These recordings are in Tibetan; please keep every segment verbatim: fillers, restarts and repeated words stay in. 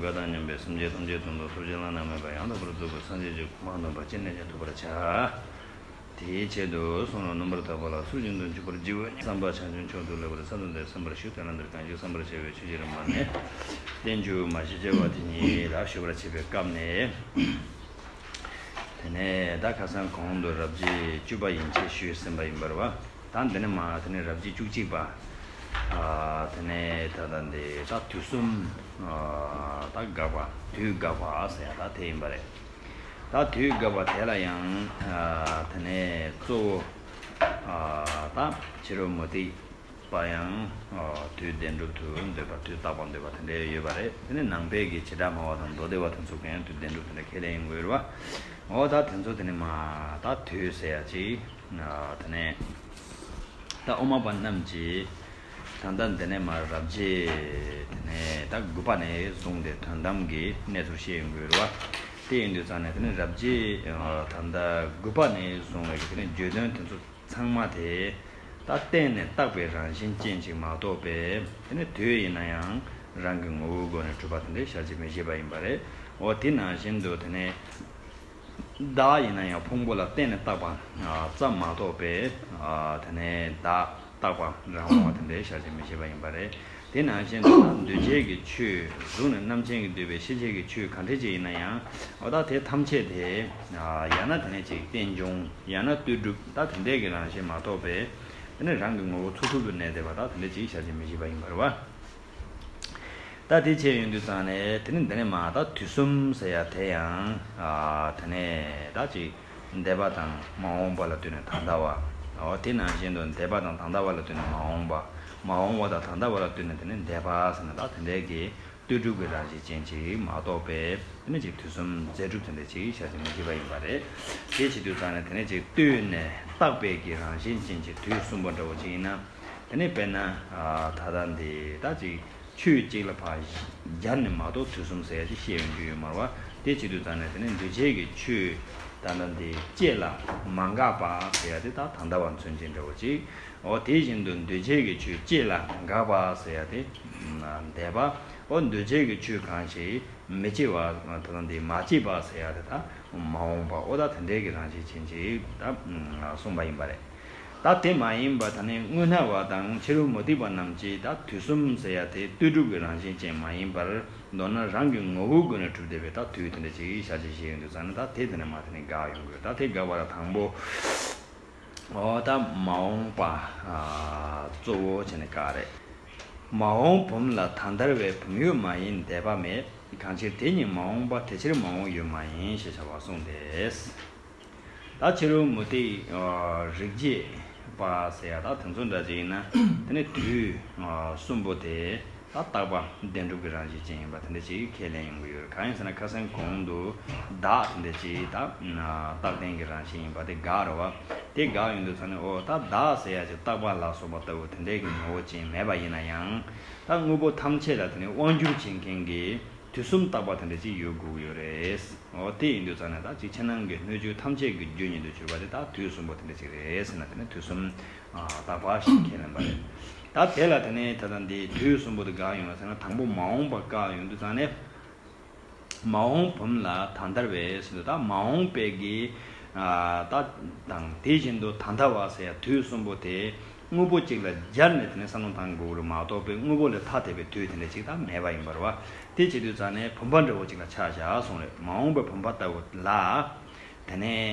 དགའ་དང་མཉམ་པའི་སེམས་བསྐྱེད་ཐམས་ཅད་དོན་དུ་ཐོབ་བྱེད་བླ་ན་མེད་པ་ཡང་དག་པར་རྫོགས་པའི་སངས་རྒྱས་ཀྱི་གོ་འཕང་དམ་པ་ཅི་ནས་ཀྱང་ཐོབ་པར་བྱ། དེའི་ཆེད་དུ་གསུང་རབ་རྣམ་པར་དག་པ་ལ་སུ་ཞིག་ཏུ་འཇུག་པར་བགྱི་བ་ཉིད། བསམ་པ་བྱང་ཆུབ་མཆོག་ཏུ་སླེབ་པར་སླད་དུ་འདིར་གསན་པར་ཞུ། དེ་ལ་འདིར་གང་ཞིག་བསམ་པར་བྱ་བའི་ཆོས་ཀྱི་རིམ་པ་ནི། བསྟན་བཅོས་མ་ཞེས་བྱ་བ་དེ་ཉིད་ལ་ཞུ་བར་བྱེད་པའི་སྐབས་ནས། དེ་ནས་ད་ཁ་སང་གོང་དུ་རབ་བྱེད་བཅུ་པ་ཡན་ཆད་ཞུས་ཟིན་པ་ཡིན་པ་རེད་བ། ད་འདི་ནས་མར་དེ་ནས་རབ་བྱེད་བཅུ་གཅིག་པ། ཨ། དེ་ནས་ད་ལྟ་འདི་ད་དུས་གསུམ། ཨ། ད་དགག་པ། དུས་དགག་པ་ཟེར་ཡ་ད་དེ་ཡིན་པ་རེད། ད་དུས་དགག་པ་དེ་ལ་ཡང་། ཨ། དེ་ནས་གཙོ་བོ། ཨ། ད་ཕྱི་རོལ་མུ་སྟེགས་པ་ཡང་། ཨ། དུས་བདེན་གྲུབ་ཏུ་འདོད་པ། དུས་རྟག་པར་འདོད་པ་དེ་འདྲ་ཡོད་པ་རེད། དེ་ནས་ནང་པའི་གི་བྱེ་བྲག་སྨྲ་བ་དང་མདོ་སྡེ་པ་དེ་ཚོ་གི་ཡང་དུས་བདེན་གྲུབ་དེ་འདྲ་ཁས་ལེན་ཡོང་གི་ཡོད་རེད་བ། འོ་ད་དེ་ཚོ་དེ་ནས་མར་ད་དུས་ཟེར་ཡ་ཅིག། ཨ། དེ་ནས་ད་དབུ་མ་པ་རྣམས་ཀྱིས་ད་ལྟ་འདི་ནས་མར་རབ་བྱེད་དེ་ནས་ད་དགུ་པ་ནས་བཟུང་སྟེ་དོན་དམ་གྱི་གནས་ཚུལ་བཤད་ཡོང་གི་ཡོད་རེད་བ། དེ་ཡིན་དུས་ཙང་ནས་དེ་ནས་རབ་བྱེད། ཨ། ད་ལྟ་དགུ་པ་ནས་བཟུང་བའི་དེ་ནས་བརྗོད་དོན་དེ་ཚོ་ཚང་མ་དེ་ད་བརྟེན་ནས་བཏགས་པའི་རང་བཞིན་ཅན་ཅིག་མ་གཏོགས་པའི། དེ་ནས་དུས་ཡིན་ན་ཡང་རང་གི་ངོ་བོའི་སྒོ་ནས་གྲུབ་པ་དེ་འདྲ་བྱ་བྱེད་མི་བྱེད་པ་ཡིན་པ་རེད། འོ་དེ་ནང་བཞིན་དུ་དེ་ནས་བདག་ཡིན་ན་ཡང་ཕུང་པོ་ལ་བརྟེན་ནས་བཏགས་པ། ཨ། ཙམ་མ་གཏོགས་པའི། ཨ། དེ་ནས་བདག་རྟག་པ་རང་དབང་བ་དེ་འདྲའི་བྱ་བྱེད་མི་བྱེད་པ་ཡིན་པ་རེད། དེ་ནང་བཞིན་དུ་ད་འདུས་བྱས་ཀྱི་ཆོས་གཟུགས་ནས་རྣམ་མཁྱེན་གྱིས་བསྡུས་པའི་ཤེས་བྱའི་གི་ཆོས་ག་འདྲ་ཅིག་ཡིན་ན་ཡང་། འོ་ད་དེ་ཐམས་ཅད་དེ། ཨ། ཡང་ན་དེ་ནས་ཅིག་རྟེན་འབྱུང་། ཡང་ན་ལྟོས་གྲུབ། ད་དེ་འདྲའི་གི་རང་བཞིན་མ་གཏོགས་པའི། དེ་ནས་རང་གི་ངོ་བོ་ཚུགས་ཐུབ་ཏུ་གནས་བསྡད་པ། ད་དེ་འདྲ་ཅིག་བྱ་བྱེད་མི་བྱེད་པ་ཡིན་པ་རེད་བ། ད་དེ་བྱས་ཡོང་དུས་ཙང་ནས་དེ་ནི་འདི་ནས་མར་ད་དུས་གསུམ་ཟེར་ཡ་དེ་ཡང་། ཨ། དེ་ནས་ད་ཅིག་འདས་པ་དང་མ་འོངས་པ་ལ་ལྟོས་ནས་ད་ལྟ་བ། འོ་དེ་ནང་བཞིན་དུ་འདས་པ་དང་ད་ལྟ་བ་ལ་ལྟོས་ནས་མ་འོངས་པ། མ་འོངས་པ་དང་ད་ལྟ་བ་ལ་ལྟོས་ནས་དེ་ནས་འདས་པ་ཟེར་ནས། ད་དེ་འདྲའི་གི་ལྟོས་གྲུབ་ཀྱི་རང་བཞིན་ཅན་ཅིག་མ་གཏོགས་པའི། དེ་ནས་ཅིག་དུས་གསུམ་རྫས་གྲུབ་དེ་འདྲ་ཅིག་བྱ་བྱེད་མི་བྱེད་པ་ཡིན་པ་རེད། དེ་བྱེད་དུས་ཙང་ནས་དེ་ནས་ཅིག་ལྟོས་ནས་བཏགས་པའི་གི་རང་བཞིན་ཅན་གྱི་དུས་གསུམ་པོ་འདྲ་བོ་ཅིག་ཡིན་ན། དེ་ནས་དཔེར་ན། ཨ། ད་ལྟ་འདི་ད་ཅིག་ཆོས་གཅིག་ལ་ཕར་སྦྱར་ནས་མ་གཏོགས་དུས་གསུམ་ཟེར་ཡ་ཅིག་བཤད་ཡོང་རྒྱུ་ཡོད་མ་རེད་བ། དེ་བྱེད་དུས་ཙང་ནས་དེ་ནས་འདུས་བྱས་ཀྱི་ཆོས་ད་ལྟ་འདི་སྐྱེ་ལ་མ་འགགས་པ་ཟེར་ཡ་དེ་ད་ད་ལྟ་བ་མཚོན་བྱེད་འདྲ་བོ་ཅིག། འོ་དེ་བཞིན་དུ་འདུས་བྱས་ཀྱི་ཆོས་སྐྱེ་ལ་འགགས་པ་ཟེར་ཡ་དེ་འདས་པ། འོ་འདུས་བྱས་ཀྱི་ཆོས་གང་ཞིག་མི་སྐྱེ་བ། ད་ལྟ་འདི་མ་སྐྱེས་པ་ཟེར་ཡ་དེ་ད་མ་འོངས་པ། འོ་ད་དེ་འདྲའི་གི་རང་བཞིན་ཅན་ཅིག་ད་གསུངས་པ་ཡིན་པ་རེད། ད་དེ་མ་ཡིན་པ་ད་ནི་དངོས་སྣང་བ་དང་ཕྱི་རོལ་མུ་སྟེགས་པ་རྣམས་ཀྱིས་ད་དུས་གསུམ་ཟེར་ཡ་དེ་ལྟོས་གྲུབ་ཀྱི་རང་བཞིན་ཅན་མ་ཡིན་པར། མདོར་ན་རང་གི་ངོ་བོའི་སྒོ་ནས་གྲུབ་བསྡད་པའི་ད་དུས་དེ་འདྲ་ཅིག་བྱ་བྱེད་བྱེད་ཡོང་དུས་ཙང་ནི་ད་དེ་དེ་ནས་མར་དེ་ནས་འགག་ཡོང་དགོས། ད་དེ་འགག་པ་ལ་དང་པོ། འོ་ད་མ་འོངས་པ། ཨ། གཙོ་བོ་བྱས་ནས་བཀག་རེད། མ་འོངས་བུམ་ལ་ད་ལྟར་བའི་བུམ་ཡོད་མ་ཡིན། འདས་པ་མེད། གང་ཕྱིར་དེ་ཉིད་མ་འོངས་པ། དེ་ཕྱིར་མ་འོངས་ཡོད་མ་ཡིན། ཞེས་བྱ་བ་གསུངས་ཏེ། ད་ཕྱི་རོལ་མུ་སྟེགས། ཨ། རིགས་བརྒྱད་པ་ཟེར་ཡ་ད་དེ་ཚོ་འདྲ་ཅིག་ཡིན་ན། དེ་ནི་དུས། ཨ། གསུམ་པོ་དེ་ད་རྟག་པ་བདེན་གྲུབ་ཀྱི་རང་བཞིན་ཅན་ཡིན་པ་དེ་འདྲ་ཅིག་ཁས་ལེན་ཡོང་གི་ཡོད་རེད། གང་ཡིན་ཟེར་ན་ཁ་སང་གོང་དུ་བདག་དེ་འདྲ་ཅིག་ད། ཨ། རྟག་བརྟན་གྱི་རང་བཞིན་ཡིན་པ་དེ་དགག་རེད་བ། དེ་དགག་ཡོང་དུས་ཙང་ནས། འོ་ད་བདག་ཟེར་ཡ་ཅིག་རྟག་པ་ལ་སོགས་པ་ལྟ་བུ་དེ་འདྲའི་གི་ངོ་བོ་ཅན་མེད་པ་ཡིན་ན་ཡང་། ད་དངོས་པོ་ཐམས་ཅད་ལ་དེ་ནི་དབང་སྒྱུར་བྱེད་མཁན་གྱི་དུས་གསུམ་རྟག་པ་དེ་འདྲ་ཅིག་ཡོད་དགོས་ཀྱི་ཡོད་རེད། འོ་དེ་ཡིན་དུས་ཙང་ནས་ད་ཅིག་ཕྱི་ནང་གི་སྣོད་བཅུད་ཐམས་ཅད་ཀྱི་རྒྱུ་ཉིད་དུ་གྱུར་པ་དེ་ད་དུས་གསུམ་པོ་དེ་འདྲ་ཅིག་རེད་ཟེར་ན། དེ་ནི་དུས་གསུམ། ཨ། རྟག་པ་ཞེས་ཁས་ལེན་པ་རེད། ད་དེ་ལ་དེ་ནས་ད་ལྟ་འདི་དུས་གསུམ་པོ་དེ་དགག་ཡོང་བ་ཟེར་ན། དང་པོ་མ་འོངས་པ་བཀག་ཡོང་དུས་ཙང་ནས། མ་འོངས་བུམ་ལ་ད་ལྟར་བའི་ཟེར་དུས། ད་མ་འོངས་པའི་གི། ཨ། ད་དང་དེ་བཞིན་དུ་ད་ལྟ་བ་ཟེར་ཡ་དུས་གསུམ་པོ་དེ་དངོས་པོ་གཅིག་ལ་སྦྱར་ནས་དེ་ནས་བསམ་བློ་བཏང་དགོས་རེད་མ་གཏོགས་པའི་དངོས་པོ་ལས་ཐ་དད་པའི་དུས་དེ་འདྲ་ཅིག་ད་མེད་པ་ཡིན་པ་རེད་བ། དེ་བྱེད་དུས་ཙང་ནས་བུམ་པ་འདྲ་བོ་ཅིག་ལ་ཆ་བཞག་གསུངས་རེད། མ་འོངས་པའི་བུམ་པ་ལྟ་བུ་ལ། དེ་ནས་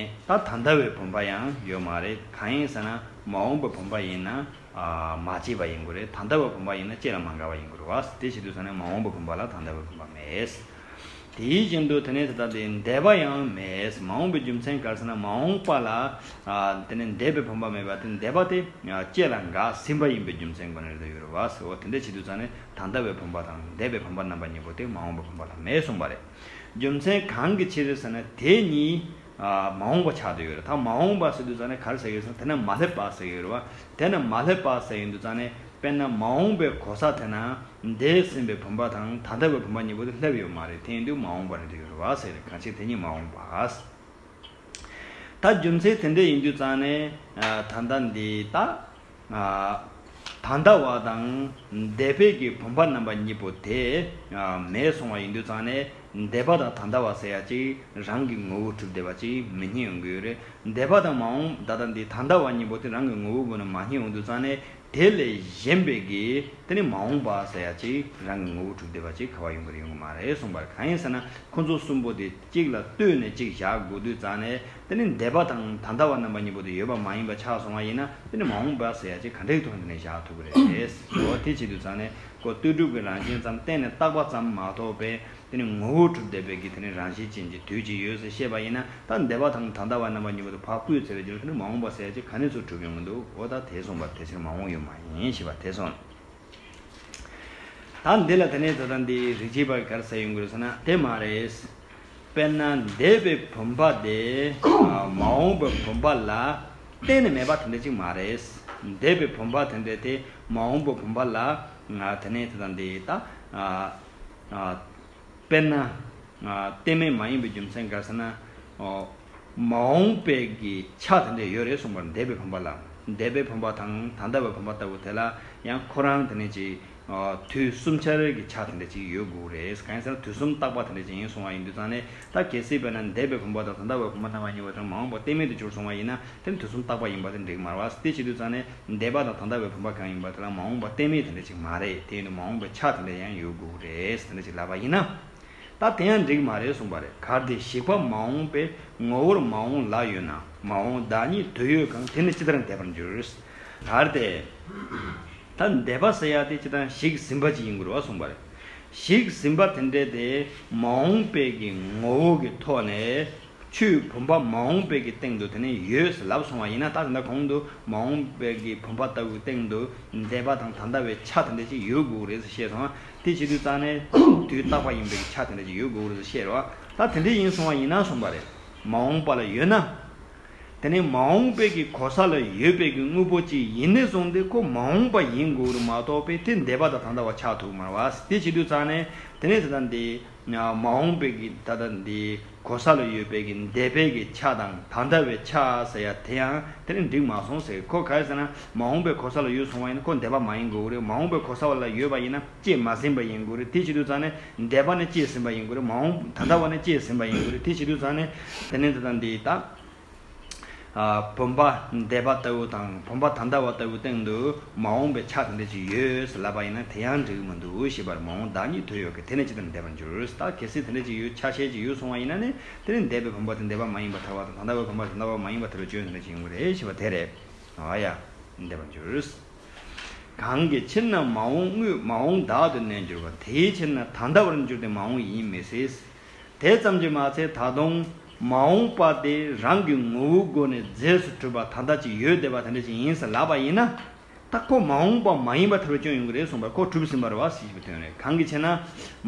ད་ད་ལྟ་བའི་བུམ་པ་ཡང་ཡོད་མ་རེད། གང་ཡིན་ཟེར་ན་མ་འོངས་པའི་བུམ་པ་ཡིན་ན། ཨ། མ་སྐྱེས་པ་ཡིན་དགོས་རེད། ད་ལྟ་བའི་བུམ་པ་ཡིན་ན་སྐྱེ་ལ་མ་འགགས་པ་ཡིན་དགོས་རེད་བ། དེ་བྱེད་དུས་ཙང་ནས་མ་འོངས་པའི་བུམ་པ་ལ་ད་ལྟ་བའི་བུམ་པ་མེད། དེ་བཞིན་དུ་དེ་ནས་ད་ལྟ་དེ་འདས་པ་ཡང་མེད། མ་འོངས་པའི་རྒྱུ་མཚན་ག་རེ་ཟེར་ན། མ་འོངས་པ་ལ། ཨ། དེ་ནས་འདས་པའི་བུམ་པ་མེད་པ་དེ། འདས་པ་དེ། ཨ། སྐྱེ་ལ་འགགས་ཟིན་པ་ཡིན་པའི་རྒྱུ་མཚན་ཁོ་ན་རེད་དེ་ཡོད་རེད་བ། འོ་དེ་འདྲ་བྱེད་དུས་ཙང་ནས་ད་ལྟ་བའི་བུམ་པ་དང་འདས་པའི་བུམ་པ་རྣམ་པ་གཉིས་པོ་དེ་མ་འོངས་པའི་བུམ་པ་ལ་མེད་གསུངས་པ་རེད། རྒྱུ་མཚན་གང་གི་ཕྱིར་ཟེར་ན། དེ་གཉིས། ཨ། མ་འོངས་པ་ཆགས་བསྡད་ཡོད་རེད། ད་མ་འོངས་པ་ཟེར་དུས་ཙང་ནས་ག་རེ་ཟེར་གི་ཡོད་ཟེར་ན། དེ་ནས་མ་སླེབས་པ་ཟེར་གི་ཡོད་རེད་བ། དེ་ནས་མ་སླེབས་པ་ཟེར་ཡོང་དུས་ཙང་ནས། དཔེར་ན་མ་འོངས་པའི་གོ་ས་དེ་ན་འདས་ཟིན་པའི་བུམ་པ་དང་ད་ལྟ་བའི་བུམ་པ་གཉིས་པོ་དེ་སླེབས་ཡོད་མ་རེད། དེ་ཡིན་དུས་མ་འོངས་པ་རེད་དེ་ཡོད་རེད་བ་ཟེར། གང་ཕྱིར་དེ་གཉིས་མ་འོངས་པ། ད་རྒྱུ་མཚན་དེ་འདྲ་ཡིན་དུས་ཙང་ནས། ཨ། ད་ལྟ་འདི་ད། ཨ། ད་ལྟ་བ་དང་འདས་པའི་གི་བུམ་པ་རྣམ་པ་གཉིས་པོ་དེ་མེད་སོང་བ་ཡིན་དུས་ཙང་ནས། འདས་པ་དང་ད་ལྟ་བ་ཟེར་ཡ་ཅིག་རང་གི་ངོ་བོ་གྲུབ་བསྡད་པ་ཅིག་མི་རྙེད་ཡོང་གི་ཡོད་རེད། འདས་པ་དང་མ་འོངས་ད་ལྟ་འདི་ད་ལྟ་བ་གཉིས་པོ་དེ་རང་གི་ངོ་བོ་སྒོ་ནས་མ་རྙེད་ཡོང་དུས་ཙང་ནས། དེ་ལས་གཞན་པའི་གི་དེ་ནི་མ་འོངས་པ་ཟེར་ཡ་ཅིག་རང་གི་ངོ་བོ་གྲུབ་བསྡད་པ་ཅིག་ག་བ་ཡོང་གི་རེད། ཡོང་གི་མ་རེད་གསུངས་པ་རེད། གང་ཡིན་ཟེར་ན། ཁོ་ཚོ་གསུམ་པོ་དེ་གཅིག་ལ་ལྟོས་ནས་གཅིག་བཞག་དགོས་དུས་ཙང་ནས། དེ་ནི་འདས་པ་དང་ད་ལྟ་བ་རྣམ་པ་གཉིས་པོ་དེ་ཡོད་པ་མ་ཡིན་པ་ཆགས་སོང་བ་ཡིན་ན། དེ་ནི་མ་འོངས་པ་ཟེར་ཡ་ཅིག་ག་འདྲའི་ཐོག་ནས་ནས་བཞག་ཐུབ་ཀྱི་རེད། འོ་དེ་བྱེད་དུས་ཙང་ནས་ཁོ་ལྟོས་གྲུབ་ཀྱི་རང་བཞིན་ཙམ་གཏན་ནས་བཏགས་པ་ཙམ་མ་གཏོགས་པའི། དེ་ནི་ངོ་བོ་གྲུབ་བསྡད་པའི་གི་དེ་ནི་རང་བཞིན་ཅན་གྱི་དུས་ཅིག་ཡོད་ཟེར་བཤད་པ་ཡིན་ན། ད་འདས་པ་དང་ད་ལྟ་བ་རྣམ་པ་གཉིས་པོ་དེ་ཕར་བཀོད་ཚར་བའི་རྗེས་ལ། དེ་ནི་མ་འོངས་པ་ཟེར་ཡ་ཅིག་ག་ནས་ཚུར་གྲུབ་ཡོང་གི་འདུག་འོ་ད་དེ་གསུངས་པ་དེ་ཕྱིར་མ་འོངས་ཡོད་མ་ཡིན་ཞེས་པ་དེ་སོང་། ད་འདི་ལ་དེ་ནས་ད་ལྟ་འདི་རིགས་གཅིག་པ་ག་རེ་ཟེར་ཡོང་གི་རེད་ཟེར་ན། དེ་མ་རེད། དཔེར་ན་འདས་པའི་བུམ་པ་དེ་མ་འོངས་པའི་བུམ་པ་ལ་གཏན་ནས་མེད་པ་དེ་འདྲ་ཅིག་མ་རེད། འདས་པའི་བུམ་པ་དེ་འདྲ་དེ་མ་འོངས་པའི་བུམ་པ་ལ་དེ་ནས་ད་ལྟ་འདི་ད། དཔེར་ན། གཏན་མེད་མ་ཡིན་པའི་རྒྱུ་མཚན་ག་རེ་ཟེར་ན། མ་འོངས་པའི་གི་ཆ་དེ་འདྲ་ཡོད་རེད་གསུངས་པ་རེད། འདས་པའི་བུམ་པ་ལ། འདས་པའི་བུམ་པ་དང་ད་ལྟ་བའི་བུམ་པ་ལྟ་བུ་དེ་ལ་ཡང་ཁོ་རང་དེ་ནས་ཅིག་དུས་གསུམ་ཆར་གྱི་ཆ་དེ་འདྲ་ཅིག་ཡོད་དགོས་རེད། གང་ཡིན་ཟེར་ན་དུས་གསུམ་རྟག་པ་དེ་འདྲ་ཅིག་ཡིན་སོང་བ་ཡིན་དུས་ཙང་ནས། ད་གལ་སྲིད་དཔེར་ན་འདས་པའི་བུམ་པ་དང་ད་ལྟ་བའི་བུམ་པ་རྣམ་པ་གཉིས་པོ་དེ་མ་འོངས་པ་གཏན་མེད་དུ་གྱུར་སོང་བ་ཡིན་ན། དེ་ནི་དུས་གསུམ་རྟག་པ་ཡིན་པ་དེ་འགྲིག་མ་རེད་བ། དེ་བྱེད་དུས་ཙང་ནས་འདས་པ་དང་ད་ལྟ་བའི་བུམ་པ་གང་ཡིན་པ་དེ་ལ་མ་འོངས་པ་གཏན་མེད་དེ་འདྲ་ཅིག་མ་རེད། དེ་ཡིན་དུས་མ་འོངས་པའི་ཆ་དེ་འདྲ་ཡང་ཡོད་དགོས་རེད། དེ་འདྲ་ཅིག་ལབ་པ་ཡིན་ན། ད་དེ་ཡང་འགྲིག་མ་རེད་གསུངས་པ་རེད། གལ་ཏེ་ཞིག་པ་མ་འོངས་པའི་ངོ་བོར་མ་འོངས་ལ་ཡོད་ན། མ་འོངས་བདག་ཉིད་དུ་ཡོད་གང་། དེ་ནི་ཇི་ལྟར་འདས་པར་འགྱུར། གལ་ཏེ། ད་འདས་པ་ཟེར་ཡ་དེ་ཇི་ལྟར་ཞིག་ཟིན་པ་ཅིག་ཡིན་དགོས་རེད་བ་གསུངས་པ་རེད། ཞིག་ཟིན་པ་དེ་འདྲ་དེ་མ་འོངས་པའི་གི་ངོ་བོ་གི་ཐོག་ནས། ཆོས་བུམ་པ་མ་འོངས་པའི་གི་སྟེང་དུ་དེ་ནས་ཡོད་ཟེར་ལབ་སོང་བ་ཡིན་ན། ད་དེ་འདྲ་གོང་དུ་མ་འོངས་པའི་གི་བུམ་པ་ལྟ་བུའི་སྟེང་དུ་འདས་པ་དང་ད་ལྟ་བའི་ཆ་དེ་འདྲ་ཅིག་ཡོད་དགོས་རེད་ཟེར་བཤད་སོང་བ། དེ་བྱེད་དུས་ཙང་ནས་དུས་རྟག་པ་ཡིན་པའི་གི་ཆ་དེ་འདྲ་ཅིག་ཡོད་དགོས་རེད་ཟེར་བཤད་རེད་བ། ད་དེ་འདྲ་ཡིན་སོང་བ་ཡིན་ན་གསུངས་པ་རེད། མ་འོངས་པ་ལ་ཡོད་ན། དེ་ནས་མ་འོངས་པའི་གི་གོ་ས་ལ་ཡོད་པའི་གི་དངོས་པོ་ཅིག་ཡིན་ནས་བཟུང་སྟེ་ཁོ་མ་འོངས་པ་ཡིན་དགོས་རེད་མ་གཏོགས་པའི་དེ་འདས་པ་དང་ད་ལྟ་བ་ཆགས་ཐུབ་མ་རེད་བ། དེ་བྱེད་དུས་ཙང་ནས་དེ་ནས་དེ་ལྟ་འདི། མ་འོངས་པའི་གི་ད་ལྟ་འདི་གོ་ས་ལ་ཡོད་པའི་གི་འདས་པའི་གི་ཆ་དང་ད་ལྟ་བའི་ཆ་ཟེར་ཡ་དེ་ཡང་དེ་ནི་འགྲིག་མ་སོང་ཟེར། ཁོ་ག་རེ་ཟེར་ན། མ་འོངས་པའི་གོ་ས་ལ་ཡོད་སོང་བ་ཡིན་ན་ཁོ་འདས་པ་མ་ཡིན་དགོས་རེད། མ་འོངས་པའི་གོ་ས་བ་ལ་ཡོད་པ་ཡིན་ན་སྐྱེས་མ་ཟིན་པ་ཡིན་དགོས་རེད། དེ་བྱེད་དུས་ཙང་ནས་འདས་པ་ནི་སྐྱེས་ཟིན་པ་ཡིན་དགོས་རེད། མ་འོངས་ད་ལྟ་བ་ནི་སྐྱེས་ཟིན་པ་ཡིན་དགོས་རེད། དེ་བྱེད་དུས་ཙང་ནས་དེ་ནི་ད་ལྟ་འདི་ད། བུམ་པ་འདས་པ་ལྟ་བུ་དང་བུམ་པ་ད་ལྟ་བ་ལྟ་བུའི་སྟེང་དུ་མ་འོངས་པའི་ཆ་དེ་འདྲ་ཅིག་ཡོད་ཟེར་ལབ་པ་ཡིན་ན་དེ་ཡང་འགྲིག་མི་འདུག་ཞེས་པར། མ་འོངས་བདག་ཉིད་དུ་ཡོད་ཀྱི་དེ་ནི་ཇི་ལྟར་འདས་པར་འགྱུར། ད་གལ་སྲིད་དེ་འདྲ་ཅིག་ཡོད་ཆ་ཤས་ཅིག་ཡོད་སོང་བ་ཡིན་ན་ནི་དེ་ནི་འདས་པའི་བུམ་པ་དེ་འདས་པ་མ་ཡིན་པར་ཐལ་བ་དང་ད་ལྟ་བའི་བུམ་པ་དེ་ད་ལྟ་བ་མ་ཡིན་པར་ཐལ་བའི་སྐྱོན་དེ་འདྲ་ཅིག་ཡོང་གི་རེད་ཞེས་པ་དེ་རེད། ཨ་ཡ། འདས་པར་འགྱུར། གང་གི་ཕྱིར་ན་མ་འོངས་དངོས་མ་འོངས་བདག་ཏུ་གནས་འགྱུར་བ། དེའི་ཕྱིར་ན་ད་ལྟ་བར་འགྱུར་ཏེ་མ་འོངས་ཡིན་མི་སྲིད། དེ་ཙམ་གྱིས་མ་ཚད་ད་དུང་མ་འོངས་པ་དེ་རང་གི་ངོ་བོའི་སྒོ་ནས་རྫས་སུ་གྲུབ་པ་ད་ལྟ་ཅིག་ཡོད་བསྡད་པ་དེ་འདྲ་ཅིག་ཡིན་ཟེར་ལབ་པ་ཡིན་ན། ད་ཁོ་མ་འོངས་པ་མ་ཡིན་པ་ཐལ་བའི་སྐྱོན་ཡོང་གི་རེད་གསུངས་པ། ཁོ་གྲུབ་ཟིན་པ་རེད་བ་ཟེར་བའི་དོན་རེད། གང་གི་ཕྱིར་ན།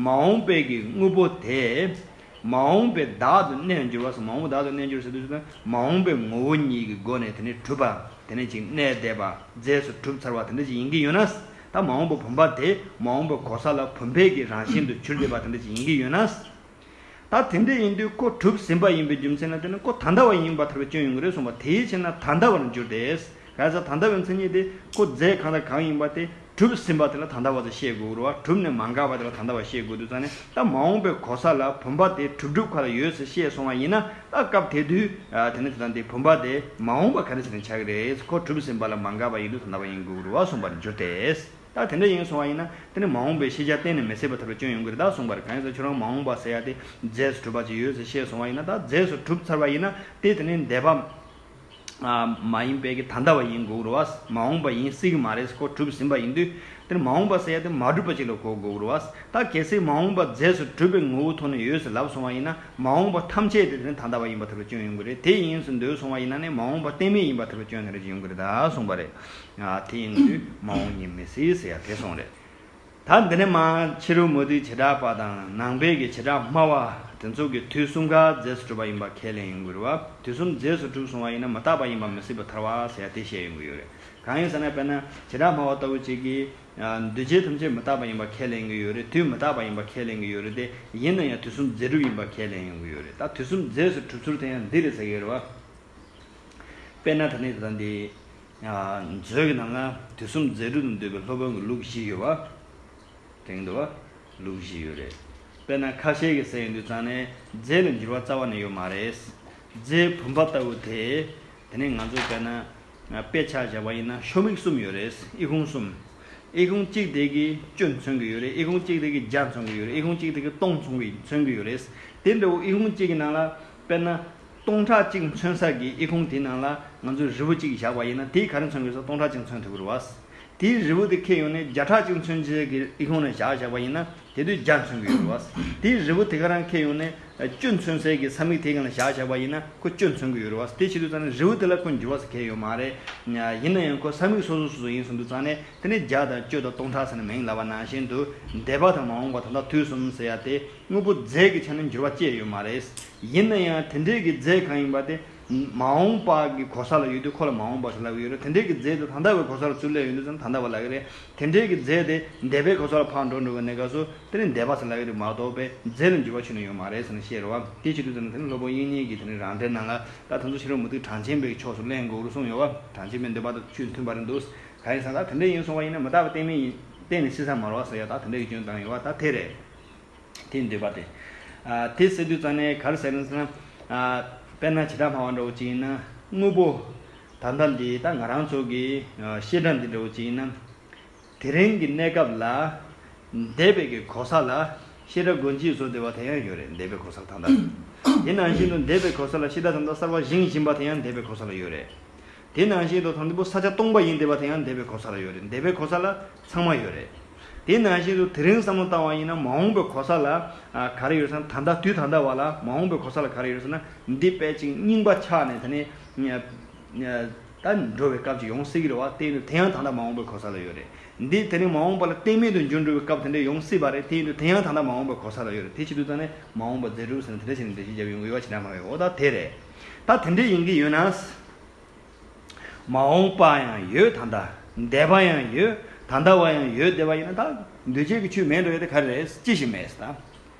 མ་འོངས་པའི་གི་དངོས་པོ་དེ། མ་འོངས་པའི་བདག་ཏུ་གནས་འགྱུར་བ་ཟེར། མ་འོངས་པའི་བདག་ཏུ་གནས་འགྱུར་ཟེར་དུས་སུ་མ་འོངས་པའི་ངོ་བོ་ཉིད་ཀྱི་སྒོ་ནས་དེ་ནི་གྲུབ་པ། དེ་ནི་ཅིག་གནས་བསྡད་པ། རྫས་སུ་གྲུབ་ཚར་བ་དེ་འདྲ་ཅིག་ཡིན་གྱི་ཡོད་ན། ད་མ་འོངས་པའི་བུམ་པ་དེ་མ་འོངས་པའི་གོ་ས་ལ་བུམ་པའི་གི་རང་བཞིན་དུ་གྱུར་བསྡད་པ་དེ་འདྲ་ཅིག་ཡིན་གྱི་ཡོད་ན། ད་དེ་འདྲ་ཡིན་དུས་ཁོ་གྲུབ་ཟིན་པ་ཡིན་པའི་རྒྱུ་མཚན་ལ་བརྟེན་ནས་ཁོ་ད་ལྟ་བ་ཡིན་པ་ཐལ་བའི་སྐྱོན་ཡོང་གི་རེད་གསུངས་པ། དེའི་ཕྱིར་ན་ད་ལྟ་བར་འགྱུར་ཏེ། ག་རེ་ཟེར། ད་ལྟ་བའི་མཚན་ཉིད་དེ་ཁོ་རྫས་གང་དང་གང་ཡིན་པ་དེ་གྲུབ་ཟིན་པ་དེ་ལ་ད་ལྟ་བ་ཟེར་བཤད་དགོས་རེད་བ། གྲུབ་ནས་མ་འགགས་པ་དེ་ལ་ད་ལྟ་བ་བཤད་དགོས་དུས་ཙང་ནས། ད་མ་འོངས་པའི་གོ་ས་ལ་བུམ་པ་དེ་གྲུབ་གྲུབ་ཁ་ལ་ཡོད་ཟེར་བཤད་སོང་བ་ཡིན་ན། ད་སྐབས་དེ་དུས་དེ་ནི་དེ་དང་དེ་བུམ་པ་དེ་མ་འོངས་པ་ག་རེ་བྱས་ནས་ཆགས་ཀྱི་རེད། ཁོ་གྲུབ་ཟིན་པ་ལ་མ་འགགས་པ་ཡིན་དུས་ད་ལྟ་བ་ཡིན་དགོས་རེད་བ་གསུངས་པར་འགྱུར་ཏེ། ད་དེ་འདྲ་ཡིན་སོང་བ་ཡིན་ན་དེ་ནི་མ་འོངས་པའི་ཤེས་བྱ་གཏན་ནས་མི་སྲིད་པ་ཐལ་བའི་སྐྱོན་ཡོང་གི་རེད་ད་གསུངས་པ་རེད། གང་ཡིན་ཟེར་ཁྱོད་རང་མ་འོངས་པ་ཟེར་ཡ་དེ་རྫས་སུ་གྲུབ་པ་ཅིག་ཡོད་ཟེར་བཤད་སོང་བ་ཡིན་ན། ད་རྫས་སུ་གྲུབ་ཚར་བ་ཡིན་ན་དེ་དེ་ནི་འདས་པ་མ་ཡིན་པའི་གི་ད་ལྟ་བ་ཡིན་དགོས་རེད་བ། མ་འོངས་པ་ཡིན་སྲིད་ཀྱི་མ་རེད། ཁོ་གྲུབ་ཟིན་པ་ཡིན་དུས་དེ་ནི་མ་འོངས་པ་ཟེར་ཡ་དེ་མ་གྲུབ་པ་ཅིག་ལ་གོ་དགོས་རེད་བ། ད་གལ་སྲིད་མ་འོངས་པ་རྫས་སུ་གྲུབ་པའི་ངོ་བོའི་ཐོག་ནས་ཡོད་ཟེར་ལབ་སོང་བ་ཡིན་ན། མ་འོངས་པ་ཐམས་ཅད་དེ་དེ་ནི་ད་ལྟ་བ་ཡིན་པ་ཐལ་བའི་སྐྱོན་ཡོང་གི་རེད། དེ་ཡིན་ཟེར་འདོད་སོང་བ་ཡིན་ན་ནི་མ་འོངས་པ་གཏན་མེད་ཡིན་པ་ཐལ་བའི་སྐྱོན་དེ་འདྲ་ཅིག་ཡོང་གི་རེད་ད་གསུངས་པ་རེད། ཨ། དེ་ཡིན་དུས་མ་འོངས་ཡིན་མི་སྲིད་ཟེར་ཡ་དེ་གསུངས་རེད། ད་འདི་ནས་མར་ཕྱི་རོལ་མུ་སྟེགས་བྱེ་བྲག་པ་དང་ནང་པའི་གི་བྱེ་བྲག་སྨྲ་བ་དེ་ཚོ་གི་དུས་གསུམ་ཀ་རྫས་སུ་གྲུབ་པ་ཡིན་པ་ཁས་ལེན་ཡོང་གི་རེད་བ། དུས་གསུམ་རྫས་སུ་གྲུབ་སོང་བ་ཡིན་ན་མི་རྟག་པ་ཡིན་པ་མི་སྲིད་པ་ཐལ་བ་ཟེར་ཡ་དེ་བཤད་ཡོང་གི་ཡོད་རེད། གང་ཡིན་ཟེར་ན། དཔེར་ན་བྱེ་བྲག་སྨྲ་བ་ལྟ་བུ་ཅིག་གིས་འདུས་བྱས་ཐམས་ཅད་མི་རྟག་པ་ཡིན་པ་ཁས་ལེན་གྱི་ཡོད་རེད། དུས་མི་རྟག་པ་ཡིན་པ་ཁས་ལེན་གྱི་ཡོད་རེད། དེ་ཡིན་ན་ཡང་དུས་གསུམ་རྫས་གྲུབ་ཡིན་པ་ཁས་ལེན་ཡོང་གི་ཡོད་རེད། ད་དུས་གསུམ་རྫས་སུ་གྲུབ་ཚུལ་དེ་ཡང་འདི་རེད་ཟེར་གྱི་ཡོད་རེད་བ། དཔེར་ན་ད་ནི་ད་ལྟ་འདི། མཛོད་ཀྱི་ནང་ལ་དུས་གསུམ་རྫས་གྲུབ་ཏུ་འདོད་པའི་སློབ་དཔོན་གྱི་ལུགས་བཞི་ཡོད་པ། དྲན་འདུག་བ། ལུགས་བཞི་ཡོད་རེད། དཔེར་ན་ཁ་ཤས་ཀྱིས་ཟེར་ཡོང་དུས་ཙང་ནས་རྫས་ལ་འགྱུར་བ་རྩ་བ་ནས་ཡོད་མ་རེད། རྫས་བུམ་པ་ལྟ་བུ་དེ། དེ་ནས་ང་ཚོ་དཔེར་ན། དཔེ་ཆ་བཞག་པ་ཡིན་ན་ཤོ་མིག་གསུམ་ཡོད་རེད། ཨི་ཁུང་གསུམ། ཨི་ཁུང་གཅིག་དེ་གིས་སྐྱོན་མཚོན་གྱི་ཡོད་རེད། ཨི་ཁུང་གཅིག་དེ་གིས་བརྒྱ་མཚོན་གྱི་ཡོད་རེད། ཨི་ཁུང་གཅིག་དེ་གིས་སྟོང་མཚོན་གྱི་མཚོན་གྱི་ཡོད་རེད། དེ་འདྲ་བོ་ཨི་ཁུང་གཅིག་གི་ནང་ལ་དཔེར་ན། སྟོང་ཕྲག་གཅིག་མཚོན་ས་གི་ཨི་ཁུང་དེའི་ནང་ལ་ང་ཚོས་རི་བོ་གཅིག་བཞག་པ་ཡིན་ན་དེས་ག་རེ་མཚོན་གྱི་ཡོད་ཟེར། སྟོང་ཕྲག་གཅིག་མཚོན་ཐུབ་ཀྱི་རེད་བ། དེའི་རི་བོ་དེ་ཁྱེར་ཡོང་ནས་བརྒྱ་ཕྲག་གཅིག་མཚོན་བྱེད་ཀྱི་ཨི་ཁུང་ནང་བཞག་བཞག་པ་ཡིན་ན་དེ་དུས་བརྒྱ་མཚོན་གྱི་ཡོད་རེད་བ། དེའི་རི་བོ་དེ་ག་རང་ཁྱེར་ཡོང་ནས་སྐྱོན་མཚོན་སའི་གི་ས་མིག་དེའི་སྒང་ལ་བཞག་བཞག་པ་ཡིན་ན་ཁོ་སྐྱོན་མཚོན་གྱི་ཡོད་རེད་བ། དེ་བྱེད་དུས་ཙང་ནས་རི་བོ་དེ་ལ་ཁོ་འགྱུར་བ་ཟེར་ཁྱེར་ཡོད་མ་རེད། ཡིན་ན་ཡང་ཁོ་ས་མིག་སོ་སོ་སོ་སོ་ཡིན་གསུངས་དུས་ཙང་ནས་དེ་ནས་བརྒྱ་དང་བཅུ་དང་སྟོང་ཕྲག་ཟེར་ནས་མིང་ལབ་པ་ནང་བཞིན་དུ་འདས་པ་དང་མ་འོངས་པ་ད་ལྟ་དུས་གསུམ་ཟེར་ཡ་དེ་དངོས་པོ་རྫས་ཀྱི་ཆ་ནས་འགྱུར་བ་སྐྱེས་ཡོད་མ་རེད། ཡིན་ན་ཡང་དེ་འདྲའི་གི་རྫས་གང་ཡིན་པ་དེ། མ་འོངས་པ་གི་གོ་ས་ལ་ཡོད་དུས་ཁོ་ལ་མ་འོངས་པ་ཟེར་ལབ་ཀྱི་ཡོད་རེད། དེ་འདྲའི་གི་རྫས་དེ་ད་ལྟ་བའི་གོ་ས་ལ་ཚུར་སླེབས་ཡོང་དུས་ཙང་ད་ལྟ་བ་ལབ་ཀྱི་རེད། དེ་འདྲའི་གི་རྫས་དེ་འདས་པའི་གོ་ས་ལ་ཕར་འགྲོ་འགྲོ་བའི་གནས་སྐབས་སུ་དེ་ནི་འདས་པ་ཟེར་ལབ་ཀྱི་རེད་མ་གཏོགས་པའི་རྫས་ལ་འགྱུར་བ་ཁྱོན་ནས་ཡོད་མ་རེད་ཟེར་ནས་བཤད་རེད་བ། དེ་བྱེད་དུས་ཙང་ནས་དེ་ནི་སློབ་དཔོན་དབྱིག་གཉེན་གྱི་དེ་ནི་རང་འགྲེལ་ནང་ལ་ད་དེ་ཚོ་ཕྱི་རོལ་མུ་སྟེགས་གྲངས་ཅན་པའི་ཕྱོགས་སུ་ལེན་དགོས་རེད་གསུངས་ཡོད་བ། གྲངས་ཅན་པའི་འདོད་པ་དང་ཆོས་མཐུན་པ་རེད་འདུག་གང་ཡིན་ཟེར་ན་ད་དེ་འདྲ་ཡིན་གསུངས་པ་ཡིན་ན་མི་རྟག་པ་གཏན་མེད་ཡིན་གཏན་ནས་སྲིད་ས་མ་རེད་བ་ཟེར་ཡ་ད་དེ་འདྲ་གི་སྐྱོན་བཏང་ཡོད་བ། ད་དེ་རེད། དེའི་འདོད་པ་དེ། ཨ། དེ་ཟེར་དུས་ཙང་ནས་ག་རེ་ཟེར་ན་ཟེར་ན། ཨ། དཔེར་ན་བྱེ་བྲག་སྨྲ་བ་འདྲ་བོ་ཅིག་ཡིན་ན་དངོས་པོ། ད་ལྟ་འདི་ད་ང་རང་ཚོ་གི་ཨ། བཤད་གྲྭ་འདི་འདྲ་བོ་ཅིག་ཡིན་ན། དེ་རིང་གི་གནས་སྐབས་ལ་འདས་པའི་གི་གོ་ས་ལ་བཤད་གྲྭ་སྒོ་འབྱེད་བཟོ་བསྡད་པ་དེ་ཡང་ཡོད་རེད། འདས་པའི་གོ་ས་ལ་ད་ལྟ། དེ་ནང་བཞིན་དུ་འདས་པའི་གོ་ས་ལ་བཤད་གྲྭ་ད་ལྟ་གསར་པ་བཞེངས་བཞིན་པ་དེ་ཡང་འདས་པའི་གོ་ས་ལ་ཡོད་རེད། དེ་ནང་བཞིན་དུ་ད་ལྟ་བུ་ས་ཆ་སྟོང་པ་ཡིན་བསྡད་པ་དེ་ཡང་འདས་པའི་གོ་ས་ལ་ཡོད་རེད། འདས་པའི་གོ་ས་ལ་ཚང་མ་ཡོད་རེད། དེ་ནང་བཞིན་དུ་དེ་རིང་བསམ་བློ་བཏང་བ་ཡིན་ན་མ་འོངས་པའི་གོ་ས་ལ་ཨ། ག་རེ་ཡོད་ཟེར་ན་ད་ལྟ་དུས་ད་ལྟ་བ་ལ་མ་འོངས་པའི་གོ་ས་ལ་ག་རེ་ཡོད་ཟེར་ན་འདི་དཔེ་ཅིག་རྙིང་པ་ཆགས་ནས་དེ་ནས་ད་འགྲོ་བའི་སྐབས་ཅིག་ཡོང་སྲིད་ཀྱི་རེད་བ། དེ་ཡིན་དུས་དེ་ཡང་ད་ལྟ་མ་འོངས་པའི་གོ་ས་ལ་ཡོད་རེད། འདི་དེ་ནས་མ་འོངས་པ་ལ་གཏན་མེད་དུ་འགྱུར་འགྲོ་བའི་སྐབས་དེ་འདྲ་ཡོང་སྲིད་པ་རེད། དེ་ཡིན་དུས་དེ་ཡང་ད་ལྟ་མ་འོངས་པའི་གོ་ས་ལ་ཡོད་རེད། དེ་བྱེད་དུས་ད་ནས་མ་འོངས་པ་རྫས་གྲུབ་ཟེར་ནས་དེ་འདྲ་བྱས་ནས་འགྲེལ་བཤད་བརྒྱབ་ཡོང་གི་ཡོད་བ། བྱེ་བྲག་སྨྲ་བས། འོ་ད་དེ་རེད། ད་དེ་འདྲ་ཡིན་གྱི་ཡོད་ན། མ་འོངས་པ་ཡང་ཡོད་ད་ལྟ། འདས་པ་ཡང་ཡོད་ད་ལྟ་བ་ཡང་ཡོད་བསྡད་པ་ཡིན་ན་ད་འདུས་བྱས་ཀྱི་ཆོས་མེད་འགྲོ་ཡ་དེ་ག་རེ་རེད། ཅི་ཞིག་མེད་ཟེར་ད།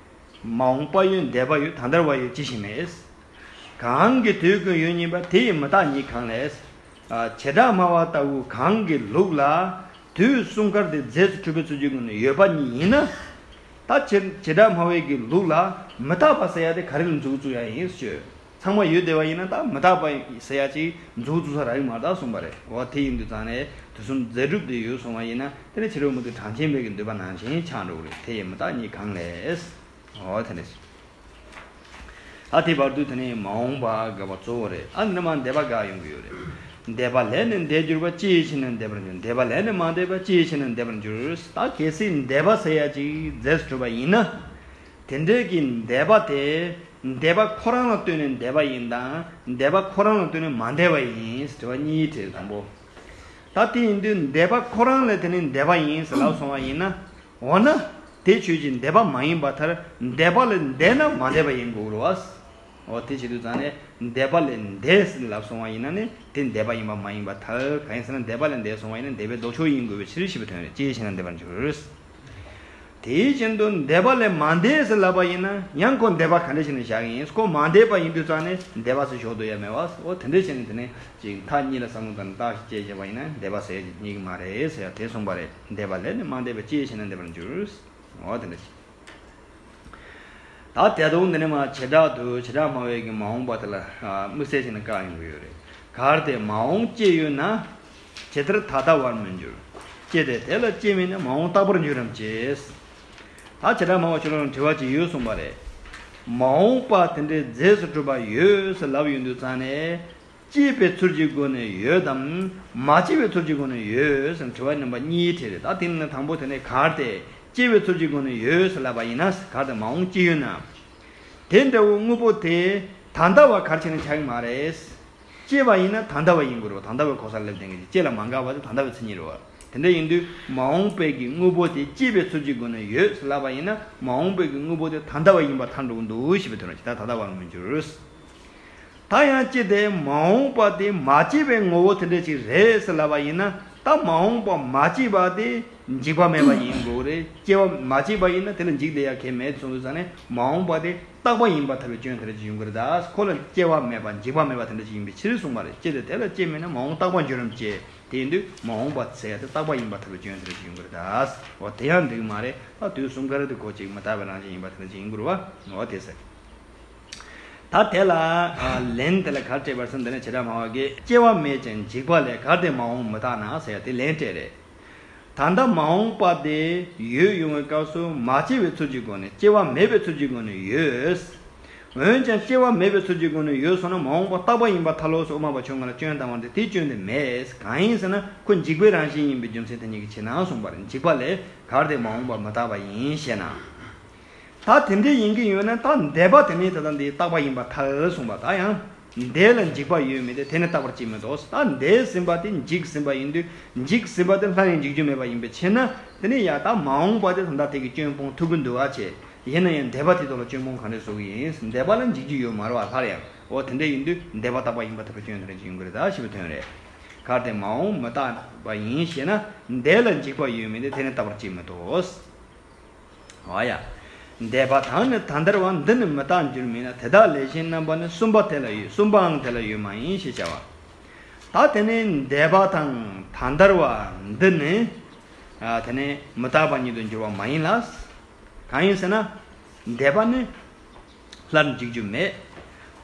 མ་འོངས་པ་ཡོད་འདས་པ་ཡོད་ད་ལྟ་བ་ཡོད་ཅི་ཞིག་མེད། གང་གི་དུས་ཀུན་ཡོད་གཉིས་པ་དེ་ཡི་མི་རྟག་ཉིད་གང་ལས། ཨ། བྱེ་བྲག་སྨྲ་བ་ལྟ་བུ་གང་གི་ལུགས་ལ་དུས་གསུམ་ཀར་ཏེ་རྫས་སུ་གྲུབ་པའི་ཚུལ་གྱི་སྒོ་ནས་ཡོད་པ་ཉིད་ཡིན་ན། ད་བྱེ་བྱེ་བྲག་སྨྲ་བའི་གི་ལུགས་ལ་མི་རྟག་པ་ཟེར་ཡ་དེ་ག་རེ་ལ་མཛུབ་བཙུགས་ཡ་ཡིན་ཞུ། ཚང་མ་ཡོད་བསྡད་པ་ཡིན་ན་ད་མི་རྟག་པ་ཟེར་ཡ་ཅིག་མཛུབ་བཙུགས་ས་རག་གི་མ་རེད་ད་གསུངས་པ་རེད། འོ་དེ་ཡིན་དུས་ཙང་ནས་དུས་གསུམ་རྫས་གྲུབ་དེ་ཡོད་གསུངས་པ་ཡིན་ན་དེ་ནི་ཕྱི་རོལ་མུ་སྟེགས་གྲངས་ཅན་པའི་གི་འདོད་པ་ནང་བཞིན་ཆགས་འགྲོ་གི་རེད། དེ་ཡི་མི་རྟག་ཉིད་གང་ལས། འོ་དེ་ནས། ཨ་དེ་བར་དུ་དེ་ནས་མ་འོངས་པ་དགག་པ་གཙོ་བོ་རེད། ཨ་ནི་མ་འདས་པ་དགག་ཡོང་གི་ཡོད་རེད། འདས་པ་ལས་ནི་འདས་གྱུར་པ། ཅི་ཡི་ཕྱིར་ན་འདས་པར་འགྱུར། འདས་པ་ལས་ནི་མ་འདས་པ། ཅི་ཡི་ཕྱིར་ན་འདས་པར་འགྱུར། ད་གལ་སྲིད་འདས་པ་ཟེར་ཡ་ཅིག་རྫས་སུ་གྲུབ་པ་ཡིན་ན། དེ་འདྲའི་གི་འདས་པ་དེ་འདས་པ་ཁོ་རང་ལ་ལྟོས་ནས་འདས་པ་ཡིན་དང་འདས་པ་ཁོ་རང་ལ་ལྟོས་ནས་མ་འདས་པ་ཡིན་ཟེར་དྲི་བ་གཉིས་དྲིས། དང་པོ། ད་དེ་ཡིན་དུས་འདས་པ་ཁོ་རང་ལ་དེ་ནི་འདས་པ་ཡིན་ཟེར་ལབ་སོང་བ་ཡིན་ན། འོ་ན་དེ་ཆོས་ཅན་འདས་པ་མ་ཡིན་པར་ཐལ། འདས་པ་ལས་འདས་ན་མ་འདས་པ་ཡིན་དགོས་རེད་བ། འོ་དེ་བྱེད་དུས་ཙང་ནས་འདས་པ་ལས་འདས་ཟེར་ལབ་སོང་བ་ཡིན་ན་ནི་དེ་འདས་པ་ཡིན་པ་མ་ཡིན་པར་ཐལ། གང་ཡིན་ཟེར་ན་འདས་པ་ལས་འདས་སོང་བ་ཡིན་ན་འདས་པའི་ལྡོག་ཕྱོགས་ཡིན་དགོས་པའི་ཕྱིར་ཞེས་པའི་དོན་རེད། ཅི་ཡི་ཕྱིར་ན་འདས་པར་འགྱུར། དེའི་རྐྱེན་དུ་འདས་པ་ལས་མ་འདས་ཟེར་ལབ་པ་ཡིན་ན་ཡང་ཁོ་འདས་པ་ག་འདྲ་ཞིག་ནས་བཞག་གི་ཡིན། ཁོ་མ་འདས་པ་ཡིན་དུས་ཙང་ནས་འདས་པ་ཟེར་ཞོག་འདོད་ཡ་མེད་བ། འོ་དེ་འདྲ་བྱས་ནས་དེ་ནས་ཅིག་མཐའ་གཉིས་ལ་བསམ་བློ་བཏང་ནས་བརྟག་ཞིབ་དཔྱད་བྱས་པ་ཡིན་ན་འདས་པ་ཟེར་ཡ་ཅིག་རྙེད་ཀྱི་མ་རེད་ཟེར་ཡ་དེ་གསུངས་པ་རེད། འདས་པ་ལས་ནི་མ་འདས་པ། ཅི་ཡི་ཕྱིར་ན་འདས་པར་འགྱུར། འོ་དེ་འདྲ་ཞིག་ད་ད་དུང་འདི་ནས་མ་བྱེ་བྲག་ཏུ་བྱེ་བྲག་སྨྲ་བའི་གི་མ་འོངས་པ་དེ་ལ་དམིགས་བསལ་བྱས་ནས་བཀག་ཡོང་གི་ཡོད་རེད། གལ་ཏེ་མ་འོངས་ཅི་ཡོད་ན། ཇི་ལྟར་ད་ལྟ་བར་མི་འགྱུར། ཅི་སྟེ་དེ་ལ་ཅི་མིན་ན། མ་འོངས་རྟག་པར་འགྱུར་རམ་ཅི། ད་བྱེ་བྲག་སྨྲ་བ་ཆོས་ལུགས་ལ་དྲི་བ་ཅིག་ཡོད་གསུངས་པ་རེད། མ་འོངས་པ་དེ་འདྲའི་རྫས་སུ་གྲུབ་པ་ཡོད་ཟེར་ལབ་ཡོང་དུས་ཙང་ནས། སྐྱེས་པའི་ཚུལ་གྱི་སྒོ་ནས་ཡོད་དམ། མ་སྐྱེས་པའི་ཚུལ་གྱི་སྒོ་ནས་ཡོད་ཟེར་དྲི་བ་རྣམ་པ་གཉིས་དྲིས་རེད། ད་དེ་ནི་དང་པོ་དེ་ནས་གལ་ཏེ་སྐྱེས་པའི་ཚུལ་གྱི་སྒོ་ནས་ཡོད་ཟེར་ལབ་པ་ཡིན་ན། གལ་ཏེ་མ་འོངས་ཅི་ཡོད་ན། དེ་འདྲ་བོ་དངོས་པོ་དེ་ད་ལྟ་བ་གལ་ཆེ་ན་ཆགས་ཀྱི་མ་རེད། སྐྱེས་པ་ཡིན་ན་ད་ལྟ་བ་ཡིན་དགོས་རེད་བ། ད་ལྟ་བའི་གོ་ས་སླེབས་བསྡད་མཁན་གྱི་སྐྱེས་ལ་མ་འགགས་པ་དེ་ད་ལྟ་བའི་མཚན་ཉིད་རེད་བ། དེ་འདྲ་ཡིན་དུས་མ་འོངས་པའི་གི་དངོས་པོ་དེ་སྐྱེས་པའི་ཚུལ་གྱི་སྒོ་ནས་ཡོད་ཟེར་ལབ་པ་ཡིན་ན་མ་འོངས་པའི་གི་དངོས་པོ་དེ་ད་ལྟ་བ་ཡིན་པ་ཐལ་འགྲོ་གི་འདུག་ཞེས་པའི་དོན་རེད། ཇི་ལྟར་ད་ལྟ་བར་མི་འགྱུར། ད་ཡང་ཅི་སྟེ་མ་འོངས་པ་དེ་མ་སྐྱེས་པའི་ངོ་བོ་དེ་འདྲ་ཅིག་རེད་ཟེར་ལབ་པ་ཡིན་ན། ད་མ་འོངས་པ་མ་སྐྱེས་པ་དེ་འཇིག་པ་མེད་པ་ཡིན་དགོས་རེད། སྐྱེ་བ་མ་སྐྱེས་པ་ཡིན་ན་དེ་ལ་འཇིག་བསྡད་ཡ་གལ་མེད་སོང་དུས་ཙང་ནས་མ་འོངས་པ་དེ་རྟག་པ་ཡིན་པ་ཐལ་བའི་སྐྱོན་དེ་འདྲ་ཅིག་ཡོང་གི་རེད། ད་ཁོ་ལ་སྐྱེ་བ་མེད་པ་འཇིག་པ་མེད་པ་དེ་འདྲ་ཅིག་ཡིན་པའི་ཕྱིར་གསུངས་པ་རེད། སྐྱེ་དེ་དེ་ལ་སྐྱེ་མེད་ན་མ་འོངས་རྟག་པ་འགྱུར་རམ་སྐྱེ། དེ་ཡིན་དུས་མ་འོངས་པ་ཟེར་ཡ་དེ་རྟག་པ་ཡིན་པ་ཐལ་བའི་སྐྱོན་དེ་འདྲ་ཅིག་ཡོང་གི་རེད། ད་འོ་དེ་ཡང་འགྲིག་མ་རེད། ད་དུས་གསུམ་ག་རེ་དེ་ཁོ་ཅིག་མི་རྟག་པའི་རང་བཞིན་ཡིན་པ་དེ་འདྲ་ཅིག་ཡིན་དགོས་རེད་བ། འོ་དེ་ཟེར། ད་དེ་ལ་ཨ་ལན་དེ་ལ་ག་རེ་སྤྲད་པར་སེམས་དེ་ནས་བྱེ་བྲག་སྨྲ་བ་གིས་སྐྱེ་བ་མེད་ཅིང་འཇིག་པ་ལས་གལ་ཏེ་མ་འོངས་མི་རྟག་ན་ཟེར་ཡ་དེ་ལན་སྤྲད་རེད། ད་ལྟ་མ་འོངས་པ་དེ་ཡོད་ཡོང་བའི་སྐབས་སུ་མ་སྐྱེས་པའི་ཚུལ་གྱི་སྒོ་ནས་སྐྱེ་བ་མེད་པའི་ཚུལ་གྱི་སྒོ་ནས་ཡོད། འོན་ཀྱང་སྐྱེ་བ་མེད་པའི་ཚུལ་གྱི་སྒོ་ནས་ཡོད་སོང་ན་མ་འོངས་པ་རྟག་པ་ཡིན་པ་ཐལ་ལོ་ཟེར་དབུ་མ་པ་ཁྱོད་ང་ལ་སྐྱོན་བཏང་བ་འདི་དེའི་སྐྱོན་དེ་མེད། གང་ཡིན་ཟེར་ན་ཁོ་འཇིག་པའི་རང་བཞིན་ཡིན་པའི་རྒྱུ་མཚན་དེ་ཉིད་ཀྱིས་ཕྱིར་ན་གསུངས་པ་རེད། འཇིག་པ་ལས་གལ་ཏེ་མ་འོངས་པ་མི་རྟག་པ་ཡིན་ཞེ་ན། ད་དེ་འདྲའི་ཡིན་གྱི་ཡོད་ན་ད་འདས་པ་དེ་ནི་ད་ལྟ་འདི་རྟག་པ་ཡིན་པ་ཐལ་གསུངས་པ། ད་ཡང་འདས་ལ་འཇིག་པ་ཡོད་མིན་ཏེ་དེ་ནི་རྟག་པར་བྱེད་མི་དོ། ད་འདས་ཟིན་པ་དེ་འཇིག་ཟིན་པ་ཡིན་དུས་འཇིག་ཟིན་པ་དེ་སླར་ཡང་འཇིག་རྒྱུ་མེད་པ་ཡིན་པའི་ཕྱིར་ན་དེ་ནི་ཡང་ད་མ་འོངས་པ་དེ་ད་ལྟ་དེ་གི་སྐྱོན་སྤོང་ཐུབ་ཀྱི་འདུག་བ་བྱས། ཡིན་ན་ཡང་འདས་པ་དེ་ཐོག་ལ་སྐྱོན་སྤོང་གང་འདྲ་བཟོ་གི་ཡིན། འདས་པ་ལ་འཇིག་རྒྱུ་ཡོད་མ་རེད་བ། སླར་ཡང་འོ་དེ་འདྲ་ཡིན་དུས་འདས་པ་རྟག་པ་ཡིན་པ་ཐལ་བའི་སྐྱོན་དེ་འདྲ་ཅིག་ཡོང་གི་རེད་ད་ཞེས་པའི་དོན་རེད། གལ་ཏེ་མ་འོངས་མི་རྟག་པ་ཡིན་ཞེ་ན་འདས་ལ་འཇིག་པ་ཡོད་མིན་ཏེ་དེ་ནི་རྟག་པར་བྱེད་མི་དོ། འོ་ཡ། འདས་པ་དང་ནི་ད་ལྟར་བ་འདི་ནི་མི་རྟག་འགྱུར་མིན་ལ། དེ་དག་ལས་གཞན་རྣམ་པ་ནི་གསུམ་པ་དེ་ལ་ཡོད། གསུམ་པའང་དེ་ལ་ཡོད་མ་ཡིན་ཞེས་བྱ་བ། ད་དེ་ནི་འདས་པ་དང་ད་ལྟར་བ་འདི་ནི་ཨ་དེ་ནི་མི་རྟག་པ་ཉིད་དུ་འགྱུར་བ་མ་ཡིན་ལ། གང་ཡིན་ཟེར་ན། འདས་པ་ནི་སླར་འཇིག་རྒྱུ་མེད།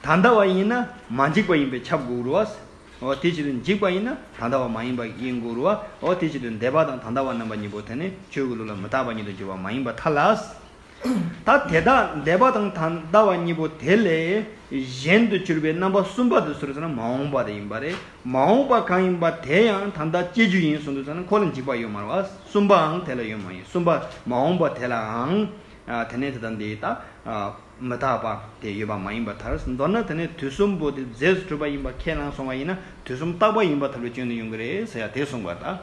ད་ལྟ་བ་ཡིན་ན་མ་འཇིག་པ་ཡིན་པས་ཁྱབ་དགོས་རེད་བ། འོ་དེ་བྱེད་དུས་འཇིག་པ་ཡིན་ན་ད་ལྟ་བ་མ་ཡིན་པ་ཡིན་དགོས་རེད་བ། འོ་དེ་བྱེད་དུས་འདས་པ་དང་ད་ལྟ་བ་རྣམ་པ་གཉིས་པོ་དེ་ནི་ཆོས་ཀྱི་ལུགས་ལ་མི་རྟག་པ་ཉིད་དུ་འགྱུར་བ་མ་ཡིན་པ་ཐལ་ལ། ད་དེ་དག་འདས་པ་དང་ད་ལྟ་བ་གཉིས་པོ་དེ་ལས་གཞན་དུ་གྱུར་པའི་རྣམ་པ་གསུམ་པ་དེ་སུ་རེད་ཟེར་ན་མ་འོངས་པ་དེ་ཡིན་པ་རེད། མ་འོངས་པ་གང་ཡིན་པ་དེ་ཡང་ད་ལྟ་སྐྱེ་རྒྱུ་ཡིན་གསུངས་དུས་ཙང་ན་ཁོ་ལ་འཇིག་པ་ཡོད་མ་རེད་བ། གསུམ་པའང་དེ་ལ་ཡོད་མ་ཡིན། གསུམ་པ་མ་འོངས་པ་དེ་ལའང་ཨ་དེ་ནས་དེ་དང་འདི་ད་ཨ་མི་རྟག་པ་དེ་ཡོད་པ་མ་ཡིན་པ་ཐལ། མདོར་ན་དེ་ནས་དུས་གསུམ་པོ་དེ་རྫས་སུ་གྲུབ་པ་ཡིན་པ་ཁས་བླངས་སོང་བ་ཡིན་ན་དུས་གསུམ་རྟག་པ་ཡིན་པ་ཐལ་བའི་སྐྱོན་དུ་ཡོང་གི་རེད་ཟེར་ཡ་དེ་གསུངས་པ་ད།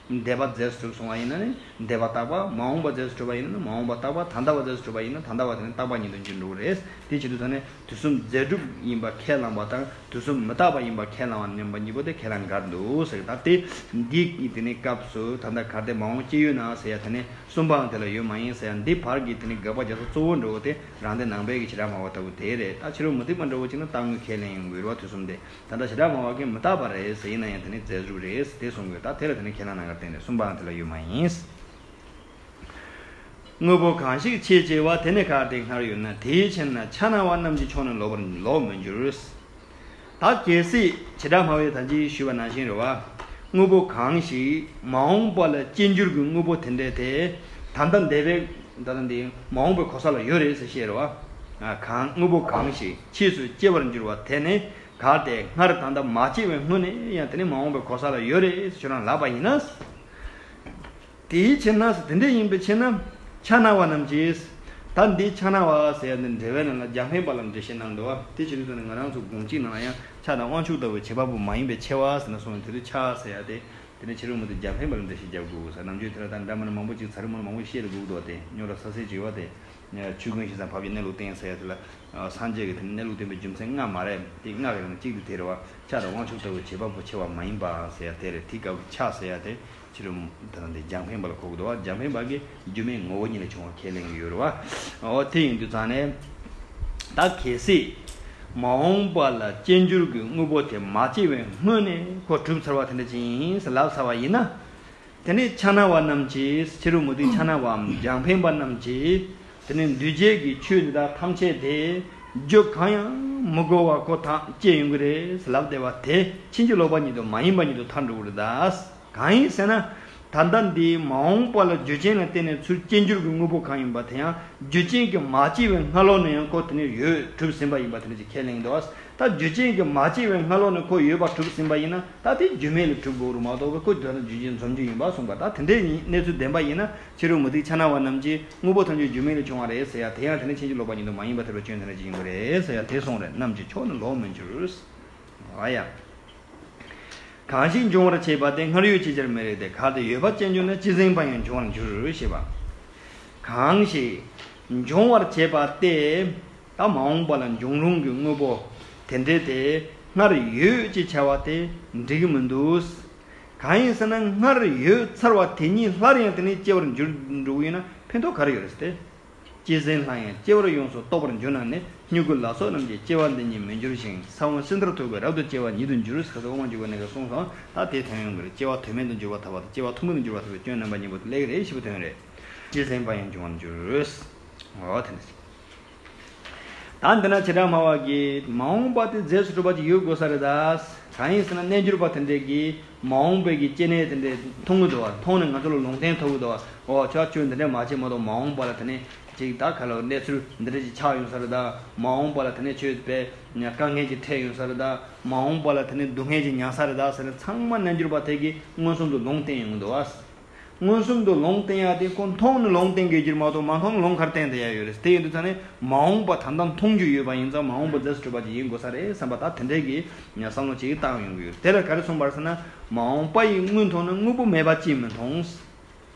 འདས་པ་རྫས་སུ་གྲུབ་སོང་བ་ཡིན་ན་ནི་འདས་པ་རྟག་པ། མ་འོངས་པ་རྫས་སུ་གྲུབ་པ་ཡིན་ན་ནི་མ་འོངས་པ་རྟག་པ། ད་ལྟ་བ་རྫས་སུ་གྲུབ་པ་ཡིན་ན་ད་ལྟ་བ་དེ་ནི་རྟག་པ་ཉིད་དུ་འགྱུར་འགྲོ་གི་རེད། དེ་བྱེད་དུས་ད་ནི་དུས་གསུམ་རྫས་གྲུབ་ཡིན་པ་ཁས་བླངས་པ་དང་དུས་གསུམ་མི་རྟག་པ་ཡིན་པ་ཁས་བླངས་པ་རྣམ་པ་གཉིས་པོ་དེ་ཁས་བླངས་འགལ་འདུག་ཟེར། ད་དེ་འདི་དེ་ནི་སྐབས་སུ་ད་ལྟ་གལ་ཏེ་མ་འོངས་སྐྱེ་ཡོད་ན་ཟེར་ཡ་དེ་ནི་གསུམ་པའང་དེ་ལ་ཡོད་མ་ཡིན་ཟེར་ཡ་འདི་བར་གྱི་དེ་ནི་དགག་པ་རྒྱག་ས་གཙོ་བོ་འགྲོ་བ་དེ་རང་སྡེ་ནང་པའི་གི་བྱེ་བྲག་སྨྲ་བ་ལྟ་བུ་དེ་རེད། ད་ཕྱི་རོལ་མུ་སྟེགས་པ་འདྲ་བོ་ཅིག་ན་རྟག་དངོས་ཁས་ལེན་ཡོང་གི་ཡོད་རེད་བ། དུས་གསུམ་དེ། ད་ལྟ་བྱེ་བྲག་སྨྲ་བ་གིས་མི་རྟག་པ་རེད་ཟེར། ཡིན་ན་ཡང་དེ་ནི་རྫས་གྲུབ་རེད་དེ་གསུང་དགོས། ད་དེ་ལ་དེ་ནི་ཁས་བླངས་གནང་གར་བརྟེན་ནས་གསུམ་པའང་དེ་ལ་ཡོད་མ་ཡིན། དངོས་པོ་གང་ཞིག་ཕྱིས་སྐྱེ་བ་དེ་ནི་གལ་ཏེ་སྔར་ཡོད་ན། དེའི་ཕྱིར་ན་ཆ་ན་བ་རྣམས་ཀྱི་ཕྱོགས་ནི་ལོག་པར་ལོག་མི་འགྱུར། ད་གལ་སྲིད་བྱེ་བྲག་སྨྲ་བས་ད་ཅི་ཞུས་པ་ནང་བཞིན་རེད་བ། དངོས་པོ་གང་ཞིག་མ་འོངས་པ་ལ་སྐྱེ་འགྱུར་གྱི་དངོས་པོ་དེ་འདྲ་དེ་ད་ལྟ་འདས་པའི་ད་ལྟ་འདི་མ་འོངས་པའི་གོ་ས་ལ་ཡོད་རེད་ཟེར་བཤད་རེད་བ། གང་དངོས་པོ་གང་ཞིག་ཕྱིས་སུ་སྐྱེ་བར་འགྱུར་བ་དེ་ནི། གལ་ཏེ་སྔར་ད་ལྟ་མ་སྐྱེས་པའི་སྔོན་ནས་ཡང་དེ་ནི་མ་འོངས་པའི་གོ་ས་ལ་ཡོད་རེད་ཁྱོད་རང་ལབ་པ་ཡིན་ན། དེའི་ཕྱིར་ན་དེ་འདྲ་ཡིན་པའི་ཕྱིར་ན་ཆ་ན་བ་རྣམས་ཀྱིས། ད་འདི་ཆ་ན་བ་ཟེར་ཡ་འདི་འགྲེལ་པའི་ནང་ལ་རྒྱང་འཕེན་པ་ལ་འགྲེལ་བཤད་གནང་འདུག་བ། དེ་བྱེད་དུས་ཙམ་ནས་ང་རང་ཚོ་དགོངས་གཅིག་ནང་ལ་ཡང་ཆ་དང་དབང་ཕྱུག་ལྟ་བུའི་བྱེད་པ་པོ་མ་ཡིན་པས་ཕྱེ་བ་ཟེར་ན་སོང་བས་དེ་དུས་ཆ་ཟེར་ཡ་དེ། དེ་ནས་ཕྱི་རོལ་མུ་སྟེགས་རྒྱང་འཕེན་པ་ལ་འགྲེལ་བཤད་རྒྱབ་དགོས་ཟེར། ནམ་རྒྱུན་དེ་ལ་ད་འདྲ་མིན་མང་པོ་ཅིག་ཚ་རི་མོ་མང་པོ་བཤད་དགོས་འདུག་སྟེ། རྙོག་དྲ་ས་སེ་བྱེད་པ་དེ། ཆོས་ཀུན་ཤིང་རྩ་འཕགས་པའི་གནས་ལུགས་བསྟན་ཟེར་ཡ་དེ་ལ། སངས་རྒྱས་ཀྱི་དེ་ནི་གནས་ལུགས་བསྟན་པའི་རྒྱུ་མཚན་ལྔ་མ་རེད་དེ། ལྔ་གི་ནང་གཅིག་དེ་དེ་རེད་བ། ཆ་དང་དབང་ཕྱུག་ལྟ་བུའི་བྱེད་པ་པོ་ཕྱེ་བ་མ་ཡིན་པ་ཟེར་ཡ་དེ་རེད། དེའི་སྐབས་ཀྱི་ཆ་ཟེར་ཡ་དེ་ཕྱི་རོལ་དེ་དང་དེ་རྒྱང་འཕེན་པ་ལ་གོ་གི་འདུག་བ། རྒྱང་འཕེན་པ་གིས་རྒྱུ་མེད་ངོ་བོ་ཉིད་ལས་བྱུང་བ་ཁས་ལེན་ཡོད་རེད་བ། འོ་དེ་ཡིན་དུས་ཙང་ནས། ད་གལ་སྲིད་མ་འོངས་པ་ལ་སྐྱེ་འགྱུར་གྱི་དངོས་པོ་དེ་མ་སྐྱེས་པའི་སྔོན་ནས་ཁོ་གྲུབ་ཚར་བ་དེ་འདྲ་ཅིག་ཡིན་ཟེར་ལབ་ཚར་བ་ཡིན་ན། དེ་ནས་ཆ་ན་བ་རྣམས་ཀྱིས། ཕྱི་རོལ་མུ་སྟེགས་ཆ་ན་བའམ་རྒྱང་འཕེན་པ་རྣམས་ཀྱིས། དེ་ནས་འདུས་བྱས་ཀྱི་ཆོས་འདི་དག་ཐམས་ཅད་དེ་རྒྱུ་གང་ཡང་མི་དགོས་པར་ཁོ་ཐམས་ཅད་སྐྱེ་ཡོང་གི་རེད་ལབ་བསྡད་པ་དེ་ཕྱིན་ཅི་ལོག་པ་ཉིད་དུ་མ་ཡིན་པ་ཉིད་དུ་ཐལ་འགྲོ་གི་རེད་ད། གང་ཡིན་ཟེར་ན། ད་ལྟ་འདི་མ་འོངས་པ་ལ་རྒྱུ་རྐྱེན་ལ་བརྟེན་ནས་ཚུར་སྐྱེ་འགྱུར་གྱི་དངོས་པོ་གང་ཡིན་པ་དེ་ཡང་རྒྱུ་རྐྱེན་གྱིས་མ་སྐྱེས་པའི་སྔ་ལོགས་ནས་ཡང་ཁོ་དེ་ནས་ཡོད་གྲུབ་ཟིན་པ་ཡིན་པ་དེ་འདྲ་ཅིག་ཁས་ལེན་གྱི་འདུག། ད་རྒྱུ་རྐྱེན་གྱིས་མ་སྐྱེས་པའི་སྔ་ལོགས་ནས་ཁོ་ཡོད་པ་གྲུབ་ཟིན་པ་ཡིན་ན་ད་དེ་རྒྱུ་མེད་ལས་གྲུབ་དགོས་རེད་མ་གཏོགས་ཁོ་དོན་དམ་རྒྱུ་རྐྱེན་འཛོམས་རྒྱུ་ཡིན་པ་གསུངས་པ། ད་དེ་འདྲའི་གནས་ཚུལ་བདེན་པ་ཡིན་ན་ཕྱི་རོལ་མུ་སྟེགས་ཆ་ན་བ་རྣམས་ཀྱིས་དངོས་པོ་ཐམས་ཅད་རྒྱུ་མེད་ལས་བྱུང་བ་རེད་ཟེར་ཡ་དེ་ཡང་དེ་ནི་ཕྱིན་ཅི་ལོག་པ་ཉིད་དུ་མ་ཡིན་པ་ཐལ་བའི་སྐྱོན་དེ་འདྲ་ཅིག་ཡིན་དགོས་རེད་ཟེར་ཡ་དེ་གསུངས་རེད། རྣམས་ཀྱི་ཕྱོགས་ནི་ལོག་མི་འགྱུར། ཨ་ཡ། གང་ཞིག་འབྱུང་བར་བྱེད་པ་དེ་སྔར་ཡོད་ཅེས་བྱར་མི་རིགས་ཏེ། གལ་ཏེ་ཡོད་པ་ཅན་བྱུང་ན་ཅི་ཟིན་པ་ཡང་འབྱུང་བར་འགྱུར་ཞེས་པ། གང་ཞིག་འབྱུང་བར་བྱེད་པ་སྟེ། ད་མ་འོངས་པ་ལ་འབྱུང་རུང་གི་དངོས་པོ་དེ་འདྲའི་དེ་སྔར་ཡོད་ཅེས་བྱ་བ་དེ་འགྲིག་གི་མི་འདུག། གང་ཡིན་ཟེར་ན། སྔར་ཡོད་ཚར་བ་དེ་ཉིད་སླར་ཡང་དེ་ནས་སྐྱེ་བར་འགྱུར་འགྲོ་གི་ཡོད་ན་ཕན་ཐོགས་ག་རེ་ཡོད་རེད་ཟེར་ཏེ། སྐྱེས་ཟིན་སླར་ཡང་སྐྱེ་བར་ཡོངས་སུ་རྟོག་པར་འགྱུར་ན་ནི། སྨྱུ་གུ་ལ་སོགས་རྣམས་ཀྱི་སྐྱེ་བ་འདི་ཉིད་མི་འགྱུར་ཞིང་། ས་བོན་སྲིད་མཐར་ཐུག་པའི་རབ་ཏུ་སྐྱེ་བ་ཉིད་དུ་འགྱུར་ཟེར་ཟེར་དབུ་མ་འཇུག་པ་ནས་གསུངས་སོང་། ད་དེ་ཐོན་ཡོང་གི་རེད། སྐྱེ་བ་དོན་མེད་དུ་འགྱུར་བ་ཐར་པ་དང་། སྐྱེ་བ་ཐུན་མོང་དུ་འགྱུར་བ་ཐར་པའི་སྐྱོན་རྣམ་པ་གཉིས་པོ་དེ་ལེགས་རེད་ཞེས་པ་ཐོན་རེད། སྐྱེས་ཟིན་པ་ཡང་འབྱུང་བར་འགྱུར། འོ་དེ་འདྲ་ཞིག་ད་འདི་ན་བྱེ་བྲག་སྨྲ་བ་གིས་མ་འོངས་པ་དེ་རྫས་སུ་གྲུབ་པ་ཅིག་ཡོད་དགོས་ས་རེད་ད། གང་ཡིན་ཟེར་ན། རྣལ་འབྱོར་པ་དེ་འདྲས་ཀྱིས་མ་འོངས་པའི་གི་སྐྱེ་གནས་དེ་འདྲས་མཐོང་གི་འདུག་བ། མཐོང་ནས་ང་ཚོ་ལ་ལུང་བསྟན་ཐོབ་གི་འདུག་བ། འོ་ཁྱོད་ཁྱོད་འདི་འདྲས་མ་བྱེད་མ་གཏོགས་མ་འོངས་པ་ལ་དེ་ནས་ཅིག་ད་ག་ལ་གནས་ཚུལ་འདི་འདྲས་ཅིག་ཆགས་ཡོང་ས་རེད་ད། མ་འོངས་པ་ལ་དེ་ནས་ཁྱོད་དཔེ་དཀའ་ངལ་ཅིག་འཕྲད་ཡོང་ས་རེད་ད། མ་འོངས་པ་ལ་དེ་ནས་སྡུག་བསྔལ་ཅིག་མྱངས་ས་རེད་ད་ཟེར་ནས་ཚང་མ་རྣལ་འབྱོར་པ་དེ་གིས་མངོན་སུམ་དུ་ལུང་བསྟན་ཡོང་གི་འདུག་བ། མངོན་སུམ་དུ་ལུང་བསྟན་ཡ་དེ་ཁོ་མཐོང་ནས་ལུང་བསྟན་དགོས་རྒྱུ་མ་གཏོགས་མ་མཐོང་ནས་ལུང་ག་རེ་བསྟན་བསྡད་ཡ་ཡོད་རེད། དེ་ཡིན་དུས་ཙང་ནས་མ་འོངས་པ་ད་ལྟ་མཐོང་རྒྱུ་ཡོད་པ་ཡིན་ཙང་མ་འོངས་པ་རྫས་སུ་གྲུབ་པ་ཅིག་ཡིན་དགོས་ས་རེད་བསམ་པ་ད་དེ་འདྲས་ཀྱི་བསམ་བློ་ཅིག་བཏང་ཡོང་གི་ཡོད། དེ་ལ་ག་རེ་གསུངས་པ་རེད་ཟེར་ན། མ་འོངས་པ་ཡི་དངོས་མཐོང་ན་དངོས་པོ་མེད་པ་ཅིས་མི་མཐོང་།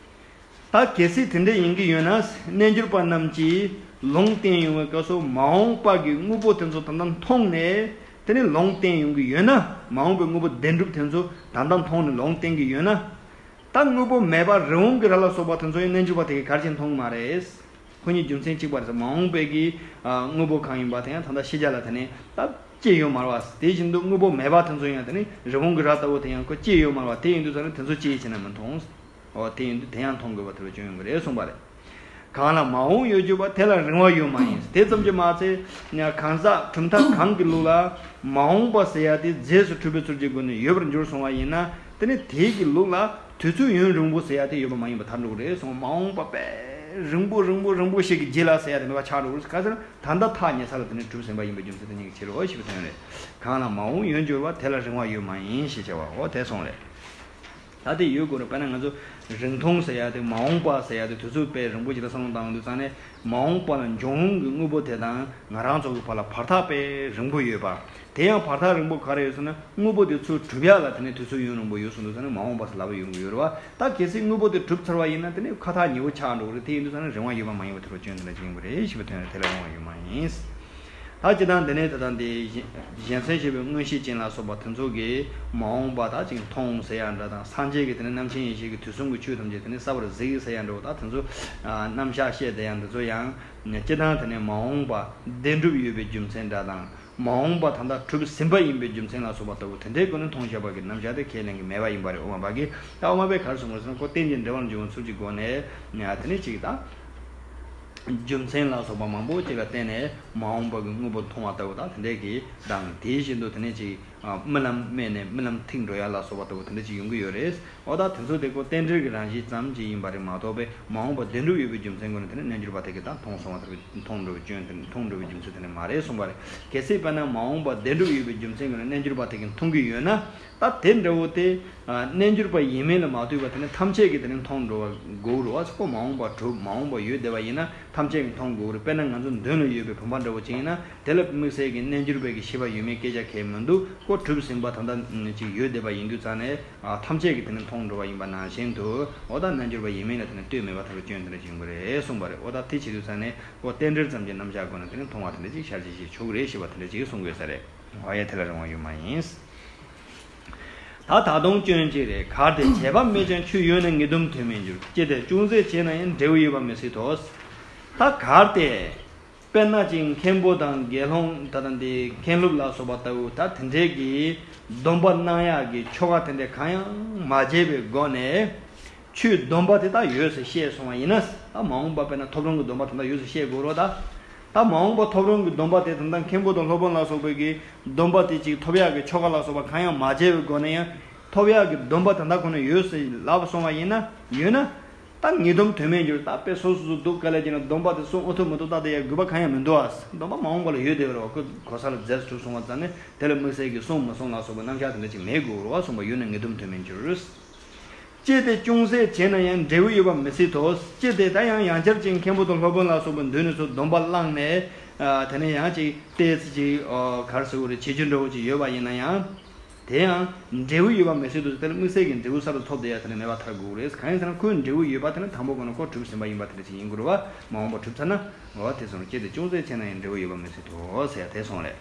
ད་གལ་སྲིད་དེ་འདྲས་ཡིན་གྱི་ཡོད་ན། རྣལ་འབྱོར་པ་རྣམས་ཀྱིས་ལུང་བསྟན་ཡོང་བའི་སྐབས་སུ་མ་འོངས་པ་གི་དངོས་པོ་དེ་ཚོ་ད་ལྟ་མཐོང་ནས་དེ་ནས་ལུང་བསྟན་ཡོང་གི་ཡོད་ན། མ་འོངས་པའི་དངོས་པོ་བདེན་གྲུབ་དེ་ཚོ་ད་ལྟ་མཐོང་ནས་ལུང་བསྟན་གྱི་ཡོད་ན། ད་དངོས་པོ་མེད་པ་རི་བོང་གི་རྭ་ལ་སོགས་པ་དེ་ཚོ་ཡང་རྣལ་འབྱོར་པ་དེ་གིས་ག་རེ་བྱས་མཐོང་གི་མ་རེད། ཁོ་གཉིས་རྒྱུ་མཚན་གཅིག་པ་རེད། མ་འོངས་པའི་གི་ཨ་དངོས་པོ་གང་ཡིན་པ་དེ་ཡང་ད་ལྟ་ཤེས་བྱ་ལ་དེ་ནས་ད་སྐྱེས་ཡོད་མ་རེད་བ། དེ་བཞིན་དུ་དངོས་པོ་མེད་པ་དེ་ཚོ་ཡང་དེ་ནས་རི་བོང་གི་རྭ་ལྟ་བུ་དེ་ཡང་ཁོ་སྐྱེས་ཡོད་མ་རེད་བ། དེ་ཡིན་དུས་ཙང་ནས་དེ་ཚོ་ཅི་ཡིན་ཟེར་ན་མི་མཐོང་། འོ་དེ་ཡིན་དུས་དེ་ཡང་མཐོང་དགོས་པ་དེ་ལ་སྐྱོན་ཡོང་གི་རེད་གསུངས་པ་རེད། གང་ལ་མ་འོངས་ཡོད་གྱུར་པ། དེ་ལ་རིང་བ་ཡོད་མ་ཡིན། དེ་ཙམ་གྱིས་མ་ཚད་གང་ཟག་གྲུབ་མཐའ་གང་གི་ལུགས་ལ་མ་འོངས་པ་ཟེར་ཡ་དེ་རྫས་སུ་གྲུབ་པའི་ཚུལ་གྱི་སྒོ་ནས་ཡོད་པར་འགྱུར་གསུངས་པ་ཡིན་ན། དེ་ནི་དེའི་གི་ལུགས་ལ་དུས་ཚོད་ཡུན་རིང་པོ་ཟེར་ཡ་དེ་ཡོད་པ་མ་ཡིན་པ་ཐལ་འགྲོ་གི་རེད་གསུངས། མ་འོངས་པ་དཔེ་རིང་པོ་རིང་པོ་རིང་པོ་ཞིག་གི་རྗེས་ལ་ཟེར་ཡ་དེ་མེད་པ་ཆགས་འགྲོ་གི་རེད། ག་ཟེར་ན་ད་ལྟ་ཐག་ཉེ་ས་ལ་དེ་ནི་གྲུབ་ཟིན་པ་ཡིན་པའི་རྒྱུ་མཚན་དེ་ཉིད་ཀྱི་ཕྱིར་རོ་ཞེས་པའི་དོན་རེད། གང་ལ་མ་འོངས་ཡོད་གྱུར་པ། དེ་ལ་རིང་བ་ཡོད་མ་ཡིན་ཞེས་བྱ་བའོ། དེ་གསུངས་རེད། ད་དེ་ཡོད་དགོས་རེད། དཔེར་ན་ང་ཚོ་རིང་ཐུང་ཟེར་ཡ་དེ་མ་འོངས་པ་ཟེར་ཡ་དེ་དུས་ཚོད་དཔེ་རིང་པོ་ཞིག་ལ་བསམ་བློ་བཏང་དུས་ཙང་ནས་མ་འོངས་པ་ལ་འབྱུང་རུང་གི་དངོས་པོ་དེ་དང་ང་རང་ཚོ་གི་བར་ལ་བར་ཐག་དཔེ་རིང་པོ་ཡོད་པ། དེ་ཡང་བར་ཐག་རིང་པོ་ག་རེ་ཡོད་ཟེར་ན། དངོས་པོ་དེ་ཚུར་གྲུབ་ཡ་ལ་དེ་ནས་དུས་ཚོད་ཡུན་རིང་པོ་ཡོད་སོང་དུས་ཙང་ནས་མ་འོངས་པ་ཟེར་ལབ་ཡོང་གི་ཡོད་རེད་བ། ད་གལ་སྲིད་དངོས་པོ་དེ་གྲུབ་ཚར་བ་ཡིན་ན་དེ་ནས་ཁ་ཐག་ཉེ་བོ་ཆགས་འགྲོ་གི་རེད། དེ་ཡིན་དུས་ཙང་ནས་རིང་བ་ཡོད་པ་མ་ཡིན་པ་དེ་རུ་སྐྱོན་དེ་འདྲ་ཅིག་ཡིན་པ་རེད་ཞེས་པའི་དོན་རེད། དེ་ལ་རིང་བ་ཡོད་མ་ཡིན། ད་སྤྱིར་བཏང་འདི་ནས་ད་ལྟ་འདི་གཞན་སེམས་ཤེས་པའི་མངོན་ཤེས་ཅན་ལ་སོགས་པ་དེ་ཚོ་གིས་མ་འོངས་པ་ད་ཅིག་མཐོང་ཟེར་ཡ་འདྲ་དང་། སངས་རྒྱས་ཀྱི་དེ་ནས་རྣམ་མཁྱེན་ཡེ་ཤེས་ཀྱིས་དུས་གསུམ་གྱི་ཆོས་ཐམས་ཅད་དེ་ནས་གསལ་བར་གཟིགས་ཟེར་ཡ་འདྲ་བོ། ད་དེ་ཚོ་རྣམ་གཞག་བཤད་བསྡད་ཡ་འདི་ཚོ་ཡང་སྤྱིར་བཏང་དེ་ནས་མ་འོངས་པ་བདེན་གྲུབ་ཡོད་པའི་རྒྱུ་མཚན་འདྲ་དང་། མ་འོངས་པ་ད་ལྟ་གྲུབ་ཟིན་པ་ཡིན་པའི་རྒྱུ་མཚན་ལ་སོགས་པ་ལྟ་བུ་དེ་འདྲའི་སྒོ་ནས་མཐོང་བཞག་པ་གི་རྣམ་གཞག་དེ་ཁས་ལེན་གྱི་མེད་པ་ཡིན་པ་རེད། དབུ་མ་པ་གིས། ད་དབུ་མ་པས་ག་རེ་གསུངས་པ་རེད་ཟེར་ན། ཁོ་རྟེན་ཅིང་འབྲེལ་བར་འབྱུང་བའི་ཚུལ་གྱི་སྒོ་ནས་དེ་ནས་ཅིག་ད། རྒྱུ་མཚན་ལ་སོགས་པ་མང་པོ་ཅིག་ལ་བརྟེན་ནས་མ་འོངས་པ་གི་དངོས་པོ་མཐོང་བ་ལྟ་བུ་དང་དེ་འདྲའི་གི་དང་། དེ་བཞིན་དུ་དེ་ནས་ཅིག་རྨི་ལམ་རྨིས་ནས་རྨི་ལམ་ཐིག་འགྲོ་ཡ་ལ་སོགས་པ་ལྟ་བུ་དེ་འདྲ་ཅིག་ཡོང་གི་ཡོད་རེད། འོ་ད་དེ་ཚོ་དེ་ཁོ་རྟེན་འབྲེལ་གྱི་རང་བཞིན་ཙམ་ཅིག་ཡིན་པ་རེད་མ་གཏོགས་པའི་མ་འོངས་པ་བདེན་གྲུབ་ཡོད་པའི་རྒྱུ་མཚན་སྒོ་ནས་དེ་ནས་རྣལ་འབྱོར་པ་དེ་གིས་ད་མཐོང་སོང་བ་ལྟ་བུ་མཐོང་འགྲོ་བའི་སྐྱོན་དེ་མཐོང་འགྲོ་བའི་རྒྱུ་མཚན་དེ་ནས་མ་རེད་གསུངས་པ་རེད། གལ་སྲིད་དཔེར་ན་མ་འོངས་པ་བདེན་གྲུབ་ཡོད་པའི་རྒྱུ་མཚན་སྒོ་ནས་རྣལ་འབྱོར་པ་དེ་གིས་མཐོང་གི་ཡོད་ན། ད་དེ་འདྲ་བོ་དེ། ཨ་རྣལ་འབྱོར་པ་ཡིན་མིན་ལ་མ་ལྟོས་པར་དེ་ནི་ཐམས་ཅད་ཀྱིས་དེ་ནི་མཐོང་འགྲོ་བ་དགོས་རེད་བ། ཁོ་མ་འོངས་པ་གྲུབ། མ་འོངས་པ་ཡོད་བསྡད་པ་ཡིན་ན་ཐམས་ཅད་ཀྱིས་མཐོང་དགོས་རེད། དཔེར་ན་ང་ཚོ་མདུན་ལ་ཡོད་པའི་བུམ་པ་འདྲ་བོ་ཅིག་ཡིན་ན་དེ་ལ་དམིགས་བསལ་གྱི་རྣལ་འབྱོར་པའི་གི་ཤེས་པ་ཡོད་མེད་སྐད་ཆ་གང་ཡང་མི་འདུག་ཁོ་གྲུབ་ཟིན་པ་ད་ལྟ་ཅིག་ཡོད་བསྡད་པ་ཡིན་དུས་ཙང་ནས། ཨ་ཐམས་ཅད་ཀྱིས་དེ་ནི་མཐོང་འགྲོ་བ་ཡིན་པ་ནང་བཞིན་དུ། འོ་ད་རྣལ་འབྱོར་པ་ཡིན་མིན་ལ་དེ་ནི་ལྟོས་མེད་པ་ཐལ་བའི་སྐྱོན་དེ་འདྲ་ཅིག་ཡོང་གི་རེད་གསུངས་པ་རེད། འོ་ད་དེ་བྱེད་དུས་ཙང་ནས་ཁོ་རྟེན་འབྲེལ་ཙམ་གྱི་རྣམ་གཞག་སྒོ་ནས་དེ་ནི་མཐོང་བ་དེ་འདྲ་ཅིག་ཤར་གྱི་ཞིག་ཆོག་གི་རེད་ཞེས་པ་དེ་འདྲ་ཅིག་གསུང་དགོས་ས་རེད། འོ་ཡ། དེ་ལ་རིང་བ་ཡོད་མ་ཡིན། ད་ད་དུང་སྐྱོན་གཅིག་རེད། གལ་ཏེ་བྱས་པ་མེད་ཀྱང་ཆོས་ཡོད་ན་ངེས་དོན་དོན་མེད་འགྱུར། ཅི་སྟེ་ཅུང་ཟད་བྱས་ན་ཡང་འབྲས་བུ་ཡོད་པ་མི་སྲིད་དོ། ད་གལ་ཏེ། དཔེར་ན་ཅིག་མཁན་པོ་དང་དགེ་སློང་ད་ལྟ་འདི་མཁན་སློབ་ལ་སོགས་པ་ལྟ་བུ་ད་དེ་འདྲས་ཀྱི་སྡོམ་པ་གནང་ཡག་གི་ཆོ་ག་དེ་འདྲས་གང་ཡང་མ་བྱས་པའི་སྒོ་ནས། ཆོས་སྡོམ་པ་དེ་དག་ཡོད་ཟེར་བཤད་སོང་བ་ཡིན་ན། ད་མ་འོངས་པ་དཔེར་ན་ཐོབ་རུང་གི་སྡོམ་པ་དེ་དག་ཡོད་ཟེར་བཤད་དགོས་རོགས་ད། ད་མ་འོངས་པ་ཐོབ་རུང་གི་སྡོམ་པ་དེ་ད་ལྟ་མཁན་པོ་དང་སློབ་དཔོན་ལ་སོགས་པའི་གི་སྡོམ་པ་དེ་ཅིག་ཐོབ་ཡག་གི་ཆོ་ག་ལ་སོགས་པ་གང་ཡང་མ་བྱས་པའི་སྒོ་ནས་ཡང་ཐོབ་ཡག་གི་སྡོམ་པ་དེ་དག་ཁོ་ན་ཡོད་ཟེར་ལབ་སོང་བ་ཡིན་ན། ཡོད་ན། ད་ངེས་དོན་དོན་མེད་འགྱུར། ད་དཔེ་སོ་སོ་སོ་སྡུག་དཀའ་ལས་བྱས་ན་སྡོམ་པ་དེ་སྲུང་ཨུ་ཐུབ་མི་ཐུབ་ལྟ་དེ་ཡང་དགོས་པ་གང་ཡང་མི་འདུག་ཨ། སྡོམ་པ་མ་འོངས་པ་ལ་ཡོད་བསྡད་པ་རེད་བ། ཁོ་གོ་ས་ལ་རྫས་སུ་གྲུབ་སོང་བ་ཙང་ནས་དེ་ལ་དམིགས་བསལ་གྱི་སྲུང་མི་སྲུང་ལ་སོགས་པའི་རྣམ་གཞག་དེ་འདྲ་ཅིག་མེད་དགོས་རེད་བ། གསུངས་པ་ཡོད་ན་ངེས་དོན་དོན་མེད་འགྱུར། ཅི་སྟེ་ཅུང་ཟད་བྱས་ན་ཡང་འབྲས་བུ་ཡོད་པ་མི་སྲིད་དོ། ཅི་སྟེ་ད་ཡང་ཡང་བསྐྱར་ཅིག་མཁན་པོ་དང་སློབ་དཔོན་ལ་སོགས་པའི་མདུན་ནས་ཚུར་སྡོམ་པ་བླངས་ནས། ཨ་དེ་ནས་ཡང་ཅིག་ཏོག་ཙམ་ཅིག་ཨ་ག་རེ་ཟེར་དགོས་རེད། བྱེད་རྒྱུ་འདྲ་བོ་ཅིག་ཡོད་པ་ཡིན་ན་ཡང་། དེ་ཡང་འབྲས་བུ་ཡོད་པ་མི་སྲིད་དོ། དེ་ལ་དམིགས་བསལ་གྱི་འབྲས་བུ་གསར་དུ་ཐོབ་བསྡད་ཡ་དེ་ནི་མེད་པ་ཐལ་དགོས་རེད། གང་ཡིན་ཟེར་ན་ཁོའི་འབྲས་བུ་ཡོད་པ་དེ་ནི་དང་པོ་གོང་ན་ཁོ་གྲུབ་ཟིན་པ་ཡིན་པ་དེ་འདྲ་ཅིག་ཡིན་དགོས་རེད་བ། མ་འོངས་པ་གྲུབ་ཚར་ན། འོ་དེ་སོང་ཅི་སྟེ་ཅུང་ཟད་བྱས་ན་ཡང་འབྲས་བུ་ཡོད་པ་མི་སྲིད་དོ་ཟེར་ཡ་དེ་སོང་རེད།